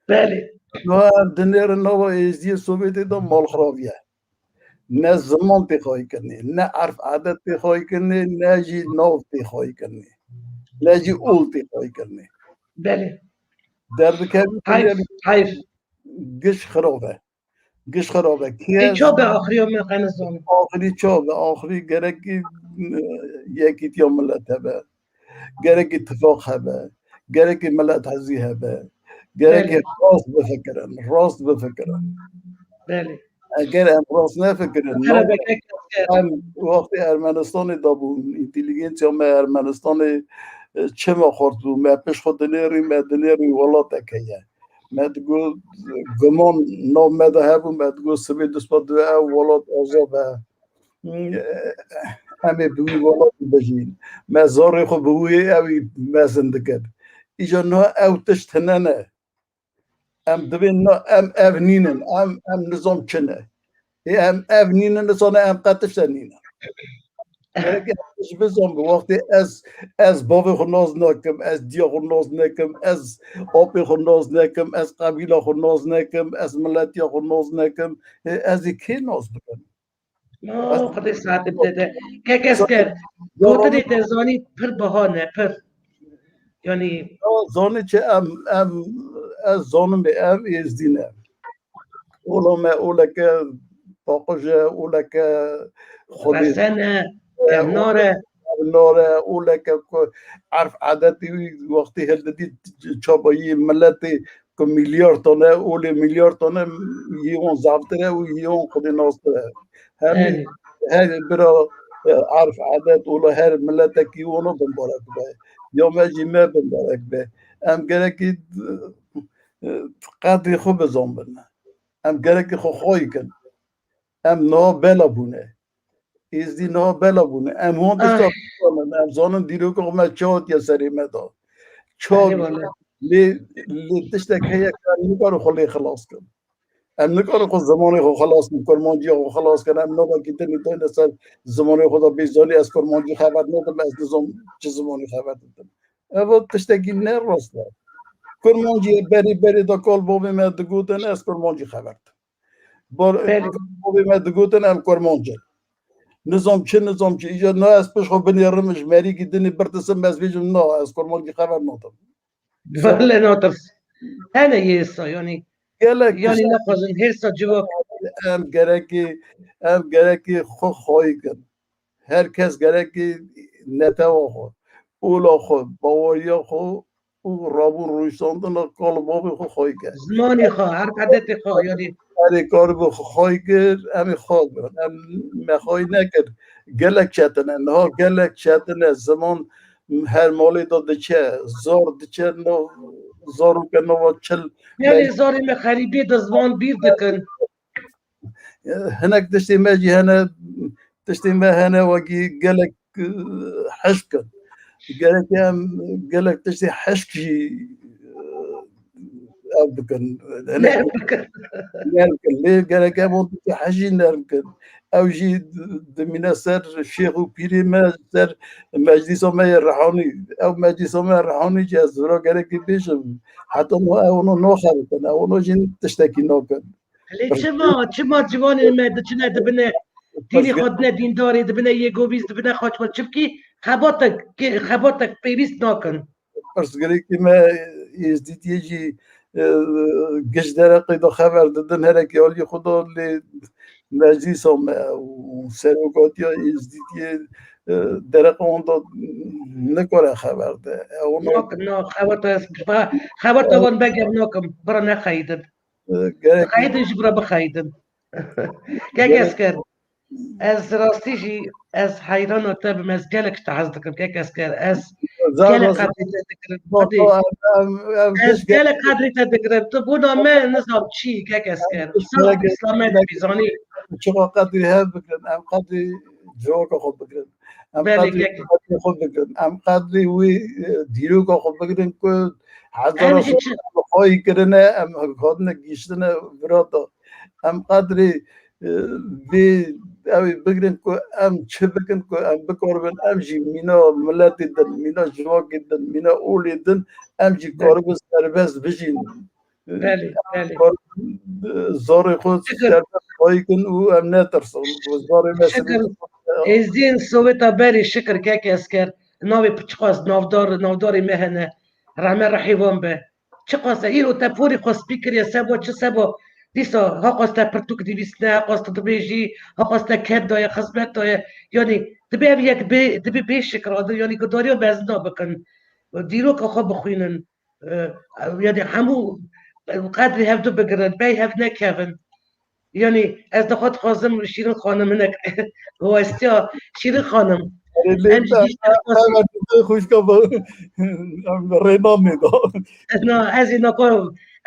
Belê. Niha em dinêrin nava Êzdiyê Sovyetê de malxiraviye. Ne ziman tê xwayî kirinê, ne erf adet tê xwayî kirinê, ne jî nav tê xwayî kirinê, ne jî ol tê xwayî kirinê. Belê. Derdikevî Hayf, hayf. Giş xirab e. Giş xirab e. Kî Ê ez çabe axiriya me qe nizanim. Axirî çabe, axirî gerekî, e, yekîtiya milet hebe. Gerekî tifaq hebe. Gerekî milet hezî hebe. Gerekî Belê. rast bifikirin, rast bifikirin. Belê. Eger em rast nefikirin, Merhaba, nam-, Kek Esker. Em wextê Ermenistanê de bûn, întîlîgênsiya me Ermenistanê, e, çima xurt bû? Me pişt xwe dinêrî, me dinêrî welatek heye. Me digot, guman nav me de hebû, me digot sibê duspa dibe ew welat aza be. Em ê bi wî welatî bijîn. Me zarê xwe bi wî ewî mezin dikir. Îja niha ew tişt hine ne. Em dibên na, em ev nînin, em, em nizam çi ne. Ê, em ev nînin, nisane em qe tişte nînin. Gerek em tişt bizan bi wextê ez, ez bavê xwe nas nakim, ez diya xwe nas nakim, ez apê xwe nas nakim, ez qebîla xwe nas nakim, ez miletiya xwe nas nakim. Ê, ez ê kê nas bikim? No, Xwedê saetê bide te. Kek Esker, gotinê te zanî pir biha ne, pir. Yanî Zanî çi em, em, ez zanim bê ev êzdî ne. Ola me oleke paqij e, oleke Xwedê Resen e, kevnar e. Kevnar e, oleke ku erf adetî wî wextî hildidî çabayî miletê ku milyar tane, olê milyar tane yê wan zaftir e û yê wan xwedê nastir e. Her, Erê. her bira, e, arf, adet, ola her miletekî wana bimbarek be. Ya me jî me bimbarek be. Em gerekî, e, qedrê xwe bizanbin. Em gerekî xwe xwayî kin. Em niha bela bûne. Êzdî niha bela bûne. Em wan tişta Ah. bizanin. Em zanin dîroka xwe me çi hatiye serê me de. Çawa Erê wele. lê, lê tiştek heye ku em nikarin xwe lê xilas kin. Em nikarin xwe zimanê xwe xilas kin, kurmanciya xwe xilas kin. Em navekî dinê dayne ser zimanê xwe de bê zanî ez kurmancî xeber nadim, ez nizam çi zimanî xeber didim. Eva tiştekî ne rast e. Kurmancî berê berê de kal bavê me digotin ez kurmancî xeber didim. Bar-, Belê. Bavê me digotin em kurmanc in. Nizam çi, nizam çi. Îca na ez pişt xwe binêrim, ji merîkî dinê birtisim, ez bêjim na, ez kurmancî xeber nadim. Wele natirs. Hene yê êsa, yanî, Gelek yanî tişt- nexwazin hêrsa civak. Em gerekî, em gerekî xwe xwayî kin. Her kes gerekî netewa xwe, ola xwe, baweriya xwe û rabûn rûniştandina kal û bavê xwe xwayî ke. Zimanê xwe, erf adetê xwe, yanî. Erê karibû xwe xwayî kir, em ê xwe bikin. Em me xwayî nekir. Gelek çetin e. Niha gelek çetin e. Ziman her malê de diçe. Zor diçe, no, zor û ke nava çil. Yanî zarê me xerîbê de ziman bîr dikin. Hinek tiştê me jî hene, tiştê me hene wekî gelek, eh, hişk in. Gerek em gelek tiştê hişk jî, eh, ev bikin. Hinek Nerm bikin. Nerm bikin. Lê gerek em wan tiştê hişk jî nerm bikin. Ew jî dimîne ser şêx û pîrê me, ser meclîsa me yê Rihanî. Ew meclîsa me Rihanî jî ez vira gerekî bêjim. Heta no ew no naxebitin. Ew no jî tiştekî nakin. Lê çima, çima ciwanên me diçine dibine dînê xwe dine dîndarê, dibine Yêgovîz, dibine xaçma? Çimkî xebatek, xebatek pêwîst nakin. Pirsgirêkê me êzdîtiyê jî, e, giş dereqê de xeber didin, herekî aliyê xwe de lê meclîsa me û serokatiya êzdîtiyê, e, dereqa wan de nikare xeber de. Ew na- Nak, na, xebata, xebata wan begev nakim, bira nexeyidin. Gerek Xeyidin jî bira bixeyidin. Kek Esker, ez rastî jî ez heyrana te bim, ez gelek ji te hez dikim, Kek Esker, ez gelek qedrê te digirim. Xwedê, ez gelek qedrê te digirim. Tu bona me nizam çi, Kek Esker. Sağ ol, Îslamê dibîzanî. Çiqa qedrê hev bigirin, em qedrê civaka xwe bigirin. Em Belê, qedrê kek. Xwe bigirin. Em qedrê wî, e, dîroka xwe bigirin ku hezara Em hiç sal em xwayî kirine, em hatine gihiştine virata. Em qedrê, e, vê ew ê bigirin ku em çi bikin ku em bikaribin, em jî mîna miletê din, mîna civakê din, mîna olê din, em jî Belê. Karibin serbest bijîn. Belê, belê. Zarê xwe Şikir. Serbest xwayî kin û em netirsin. Zarê me Şikir. Êzdiyên Soweta berê şikir kek Esker. Navê piçiqas navdar, navdarê me hene. Rehme rehê wan be. Çiqas e, îro te porê xwe spî kiriye, seba çi seba? Dîsa haqas te pirtûk nivîsne, haqas te dibêjî, haqas te ked daye, xizmet daye. Yanî dibe ev yek bê, dibe bê şikir, yanî gudariya mezina bikin. Dîroka xwe bixwînin. E, yanî hemû qedrê hevdu bigirin, bey hev nekevin. Yanî ez de xwe dixwazim Şîrin xanim hinek westiya Şîrin xanim. Em jî giştek xwişka rêna nêda. Na, ez ê nako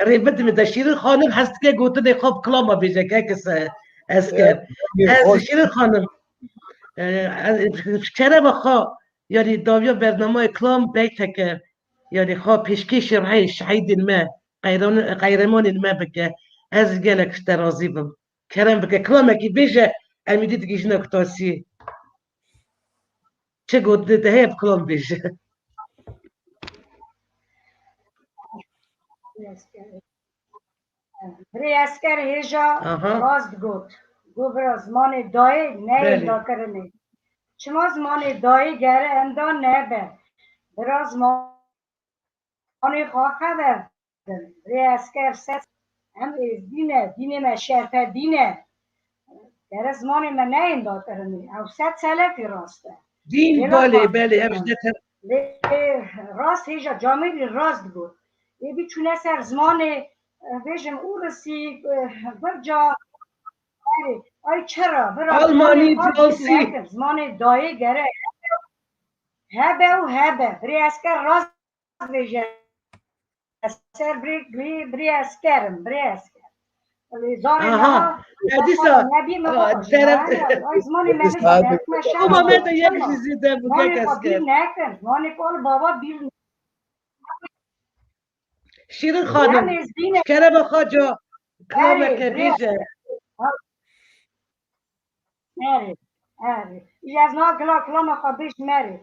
rê bidim de Şîrin xanim hez dike gotinê xwe bi kilama bêje kekis Esker. Ez Şîrin xanim, e, kerema xwe, yanî dawiya bernameyê kilam beyteke, yanî xwe pêşkêşî rihê şehîdên me, qeyran-, qeyremanên me bike. Ez gelek ji te razî bim. Kerem bike, kilamekî bêje, em ê dî digihîjine kutasiyê. Çi gotinê te heye bi kilam bêje. Birê Esker hêja Aha. rast got. Got bira zimanê dayê neyê Belê. dakirinê. Çima zimanê dayê gere enda nebe? Bira zimanê xwe xeber din. Birê Esker ses em êzdî ne, dînê me şerfedî ne. Gere zimanê me neyên dakirinê. Ew sed selekî rast e. Dîn Lê belê, lafa belê, em ji ne te Lê rast hêja camêrî rast got. Ê bî çûne ser zimanê, e, bêjin ûrisî, e, gurca, erê, ay çira, bira Almanî, zimanê xwe Fransî. Nekin, zimanê dayê gere hebe û hebe. Birê Esker rast bêje. Ser birê, birê, birê Esker im, birê Esker. Lê zarê Aha, niha, e, dîsa, nebî me a, baba, teref- yani, ay zimanê me Dîsa bî, hadi. me şer Ama olsun. me de yek Tamam. jî zêde bû, Zimanê kek xwe Esker. Bîr nekin, zimanê xwe li baba bîr Şîrin xanim, Yani zîne- kerema xwe ca, kilameke Erê, bêje. Erê, erê. Îja ez niha gila kilama xwe bêj merê.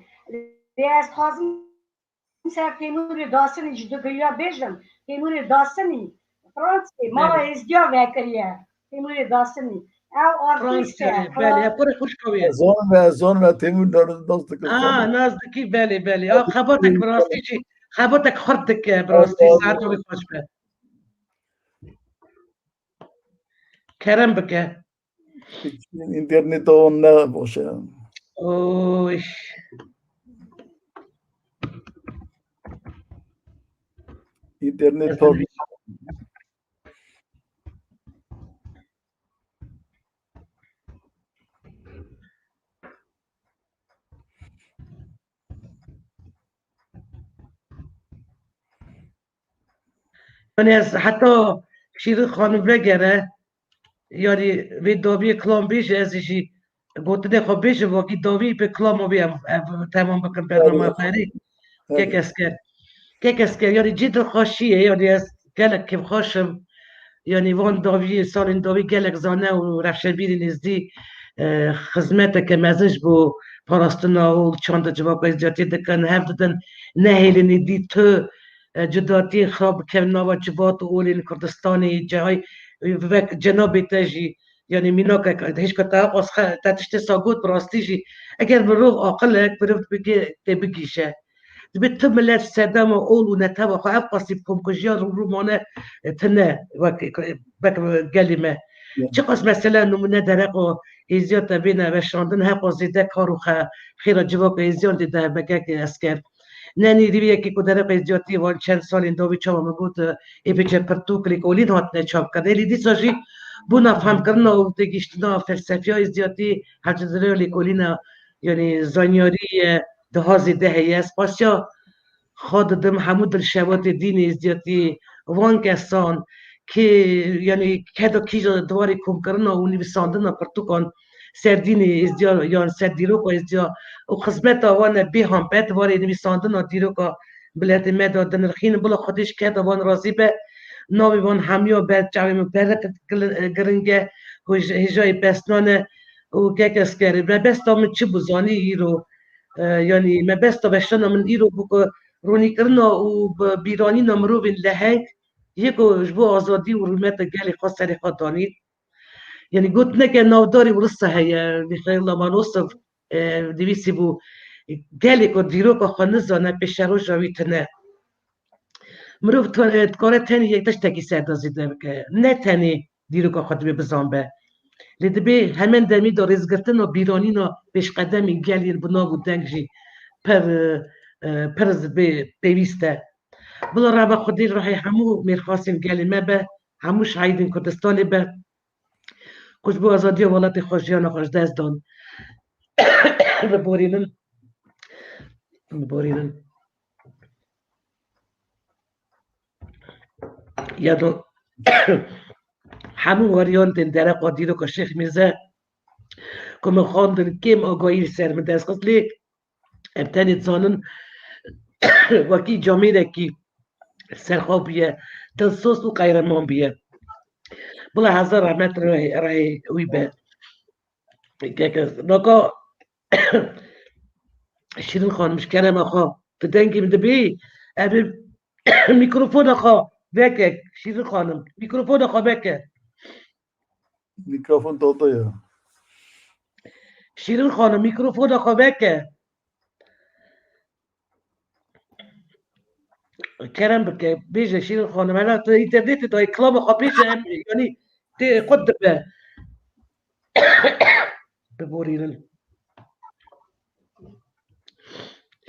Lê ez dixwazim ser Têmûrê Dasinî ji digiriya bêjim. Têmûrê Dasinî, Fransê, mala Erê. Êzdiya vekiriye. Têmûrê Dasinî. Ew artîst e. Fransê, belê, ev kurê xwişka wê ye. Zon ve, zon ve Têmûr nas dike. Aa, nas dikî, belê, belê. Ew xebatek bi rastî jî, xebatek xurt dike, bi rastî, saeta wî xweş be. Kerem bike. Interneta wan ne baş e. Oy. Înternet Efendim? Yanî ez heta Şîrin xanim vegere, yanî vê dawiyê kilam bêje, ez jî gotinê xwe bêjim, wekî dawî bi kilama wî em, em temam bikin bernama Erê. xwe erê. Erê. Kek Esker. Kek Esker, yanî cî dilxweşî ye, yanî ez gelek kêfxweş im. Yanî van dawiyê, salên dawî gelek zane û rewşenbîrên êzdî, e, xizmeteke mezin ji bo parastina û çanda civaka êzdiyatiyê dikin, hev didin, nehêlin êdî tu, e, cudatiyên xirab bikevin nava civat û olên Kurdistanê, cihayê, e, vek cenabê te jî, yanî mînakek, hêşka te qas xe-, te tiştê sa got, bi rastî jî, eger mirov aqilek, mirov dibê tê bigihîje. Dibê tu milet serdema ol û netewa xwe ev qasî bi komkujiya rû rû mane, e, tine wek, wek gelê me. Ya. Çiqas mesele nimûne dereqa êziyata bêne veşandin, heqa zêde kar û xe-, xêra civaka êziyan dê de me kek Esker. Ne nîrî yekê ku dereqa êziyatî wan çend salên dawî çawa min got, e, ê biçe pirtûk lêkolîn hatine çapkirin. Êlî dîsa jî bûna fehmkirina û têgihiştina felsefiya êziyatî hevcî di rêya lêkolîna, yanî zanyarî ye, daha zêde heye. Ez pasiya xwe didim hemû dilşewatê dînê êzdiyatî, van kesan kê, yanî keda kîja di warê komkirina û nivîsandina pirtûkan ser dînê êzdiya yan ser dîroka êzdiya û xizmeta wan e bê hampet warê nivîsandina dîroka miletê me de dinirxînin. Bila Xwedê ji keda wan razî be, navê wan hemiya ber çavê min pere giring e, hêj-, hêjayê pesnan e û kek Esker. Mebesta min çi bû zanî îro? E, yanî mebesta veşana min îro bû ku ronîkirina û bi bîranîna mirovên leheng yê ku ji bo azadî û rûmeta gelê xwe serê xwe danîn. Yanî gotineke navdarî Urisa heye, Mîxaîl Lomonosov, e, nivîsî bû, gelê ku dîroka xwe nizane, pêşeroja wî tune. Mirov to-, e, dikare tenê yek tiştekî ser de zêde bike. Ne tenê dîroka xwe dibê bizanbe. Lê dibê hemen demî de rêzgirtina bîranîna pêşqedemên gel yên bi nav û deng jî pir, e, pir zibê pêwîst e. Bila reba Xwedê rihê hemû mêrxasên gelê me be, hemû şehîdên Kurdistanê be. ku ji bo azadiya welatê xwe jiyana xwe ji dest dan. Biborînin. Biborînin. Ya do hemû varyantên dereqa dîroka Şêx Mîrze ku min xwendin kêm agahî li ser min dest xist lê em tenê dizanin wekî camêrekî serxwe bûye, dilsoz û qehreman bûye. Bila hezar rehmet rê, rê wî be. Keke, naka Şîrin xanim, ji kerema xwe, tu dengê min dibî, ev ê mîkrofona xwe veke, Şîrin xanim, mîkrofona xwe veke. Mîkrofon toto ye. Şîrin xanim, mîkrofona xwe veke. Kerem bike, bêje Şîrin xanim, hela tu înternetê dayê, kilama xwe bêje, em, yanî tê qut dibe. Biborînin.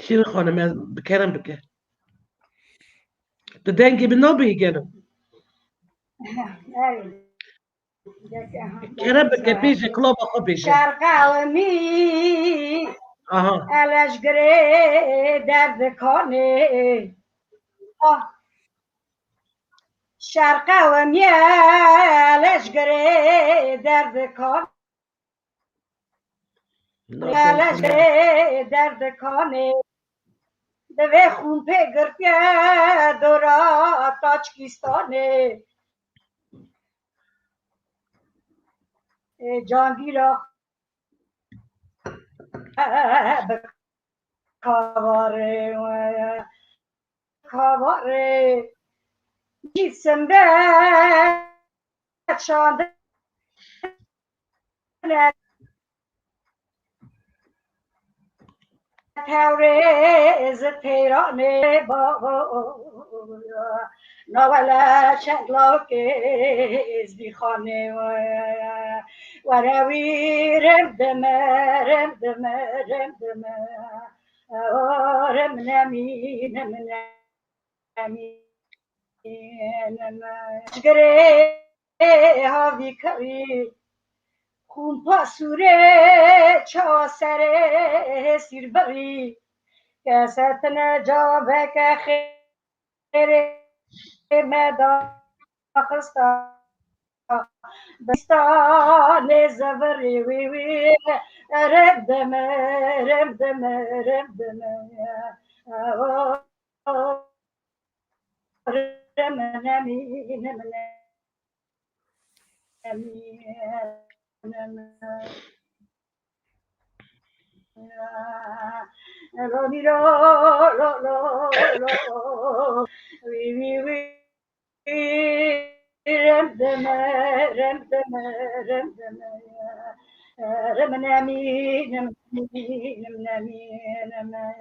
Şîrin xanim, ez bi kerem bike. Tu dengê min nabî gelo? Kerem bike, bêje, kilama xwe bêje. Şerqewmî Aha. Elejgirê derdikanê. Ah. Şerqewmî elejgirê derdikanê. Elejgirê derdikanê. Divê xûn pê girtiye dora Taçkistanê. Ê, cangîra bi kavarê, kavarê, cî simbe çandine Tewrêz teyranê baba, nawele çend lawkê zîxanê we. Were wî rem dime, rem dime, rem dime. O rem nemî, nem nemî. Ji girê havî kerî, xûn pa sûrê çawa serê hêsîr birî. Kese tine caveke xêrê me daxista. Bistanê zevirî wî wî, rem dime, rem dime, rem dime. Rem deme, rem deme, rem deme. Rem nemî, nem nemî, nem nemî, nem nemî.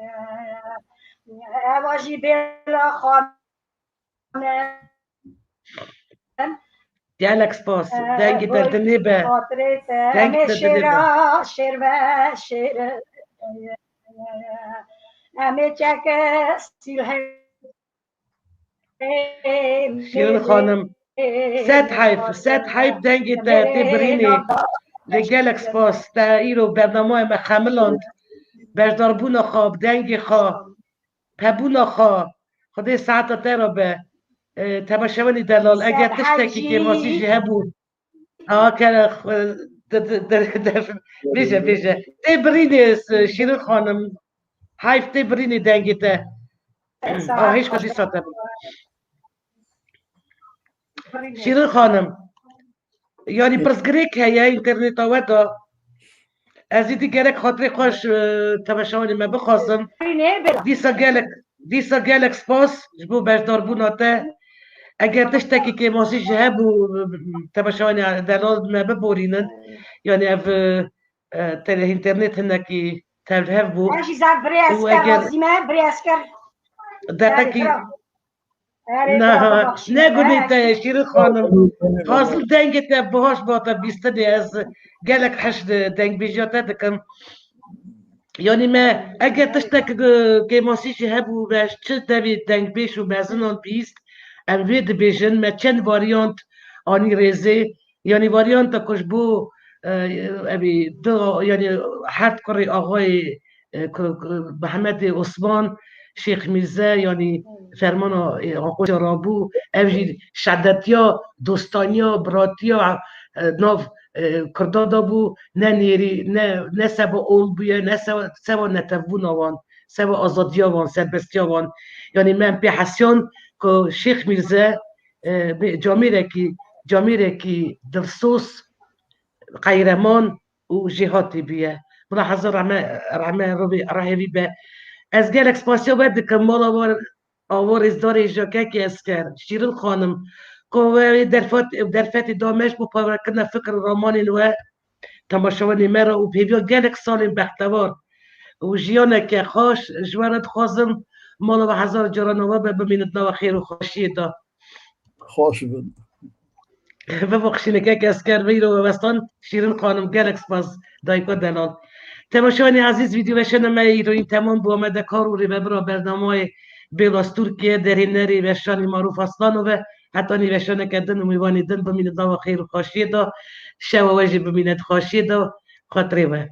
Eva jî bêla xwe. Gelek spas. Dengê te dinê be. Dengê te dinê be. Şêr ve şêr. Em ê çeke sîlhê. Şîrin xanim, sed heyf, sed heyf dengê te tê birînê. Lê gelek spas. Te îro bernameyê me xemiland. Beşdarbûna xwe, bi dengê xwe, pebûna xwe. Xwedê saeta te re be. E, temaşevanî delal, eger tiştekî kêmasî jî hebû, ha, kere xwe, de, de, de, de, bêje, bêje. Tê birînê, Şîrin xanim. Heyf tê birînê dengê te. Ah, hêj xwe dîsa te. Şîrin xanim. Yanî pirsgirêk heye înterneta we de. Ez êdî gerek xatirê xwe ji, e, temaşevanê me bixwazim. Dîsa gelek, dîsa gelek spas ji bo beşdarbûna te. Eger tiştekî kêmasî jî hebû, temaşevanê delal me biborînin. Yanî ev, e, e, tele-, înternêt hinekî tevlihev bû. Ez jî zaf birê Û esker eger razî me, birê esker. Deqekî Erê, bravo. Erê, Na, bravo, bexşî. Ne gunê te, Şîrin xanim. Fazil dengê te bihaş bata bîstinê, ez gelek heş de dengbêjiya te dikim. Yanî me, eger tiştek, e, kêmasî jî hebû ve ji çi devê dengbêj û mezinan bîst, em vê dibêjin, me çend varyant anî rêzê. Yanî varyanta ku ji bo, e, evî du, yanî heft kurê axayê, e, ku, ku Mehemedê Osman, Şêx Mîrze, yanî fermana, e, Anqoça rabû, ev jî şedetiya, dostaniya, biratiya, e, nav, e, Kurda de bû, ne nêrî, ne, ne seba ol bûye, ne seba, seba netevbûna wan, seba azadiya wan, serbestiya wan. Yanî me em pê hesiyan ku Şêx Mîrze, e, bê camêrekî, camêrekî dilsoz, qeyreman û jêhatî bûye. Bila hezar rehme, rehme rûvê, rehê wî be. Ez gelek spasiya we dikim, mala war, awa rêzdarê Jakekê Esker, Şîrin xanim, ku we wê derfet, derfetê da me ji bo parvekirina fikr û ramanên we, temaşevanê me re û pêviya gelek salên bextewar û jiyaneke xweş ji we re dixwazim, mala we hezar caran ava be, bimînin di nava xêr û xweşiyê de. Xweş bin. Bibexşîne kek Esker, veyro we westan, Şîrin xanim, gelek spas, dayika delal. Temaşevanê ezîz, vîdyoweşana me îroyîn temam bû. Amedekar û rêvebira bernameyê Bêlas Tirkiye, derhênerê weşanê Marûf Aslanov e. Heta nîveşaneke din û mêvanê din, bimîne di nava xêr û xweşiyê de. Şewa we jî bimîne di xweşiyê de. Xatirê we.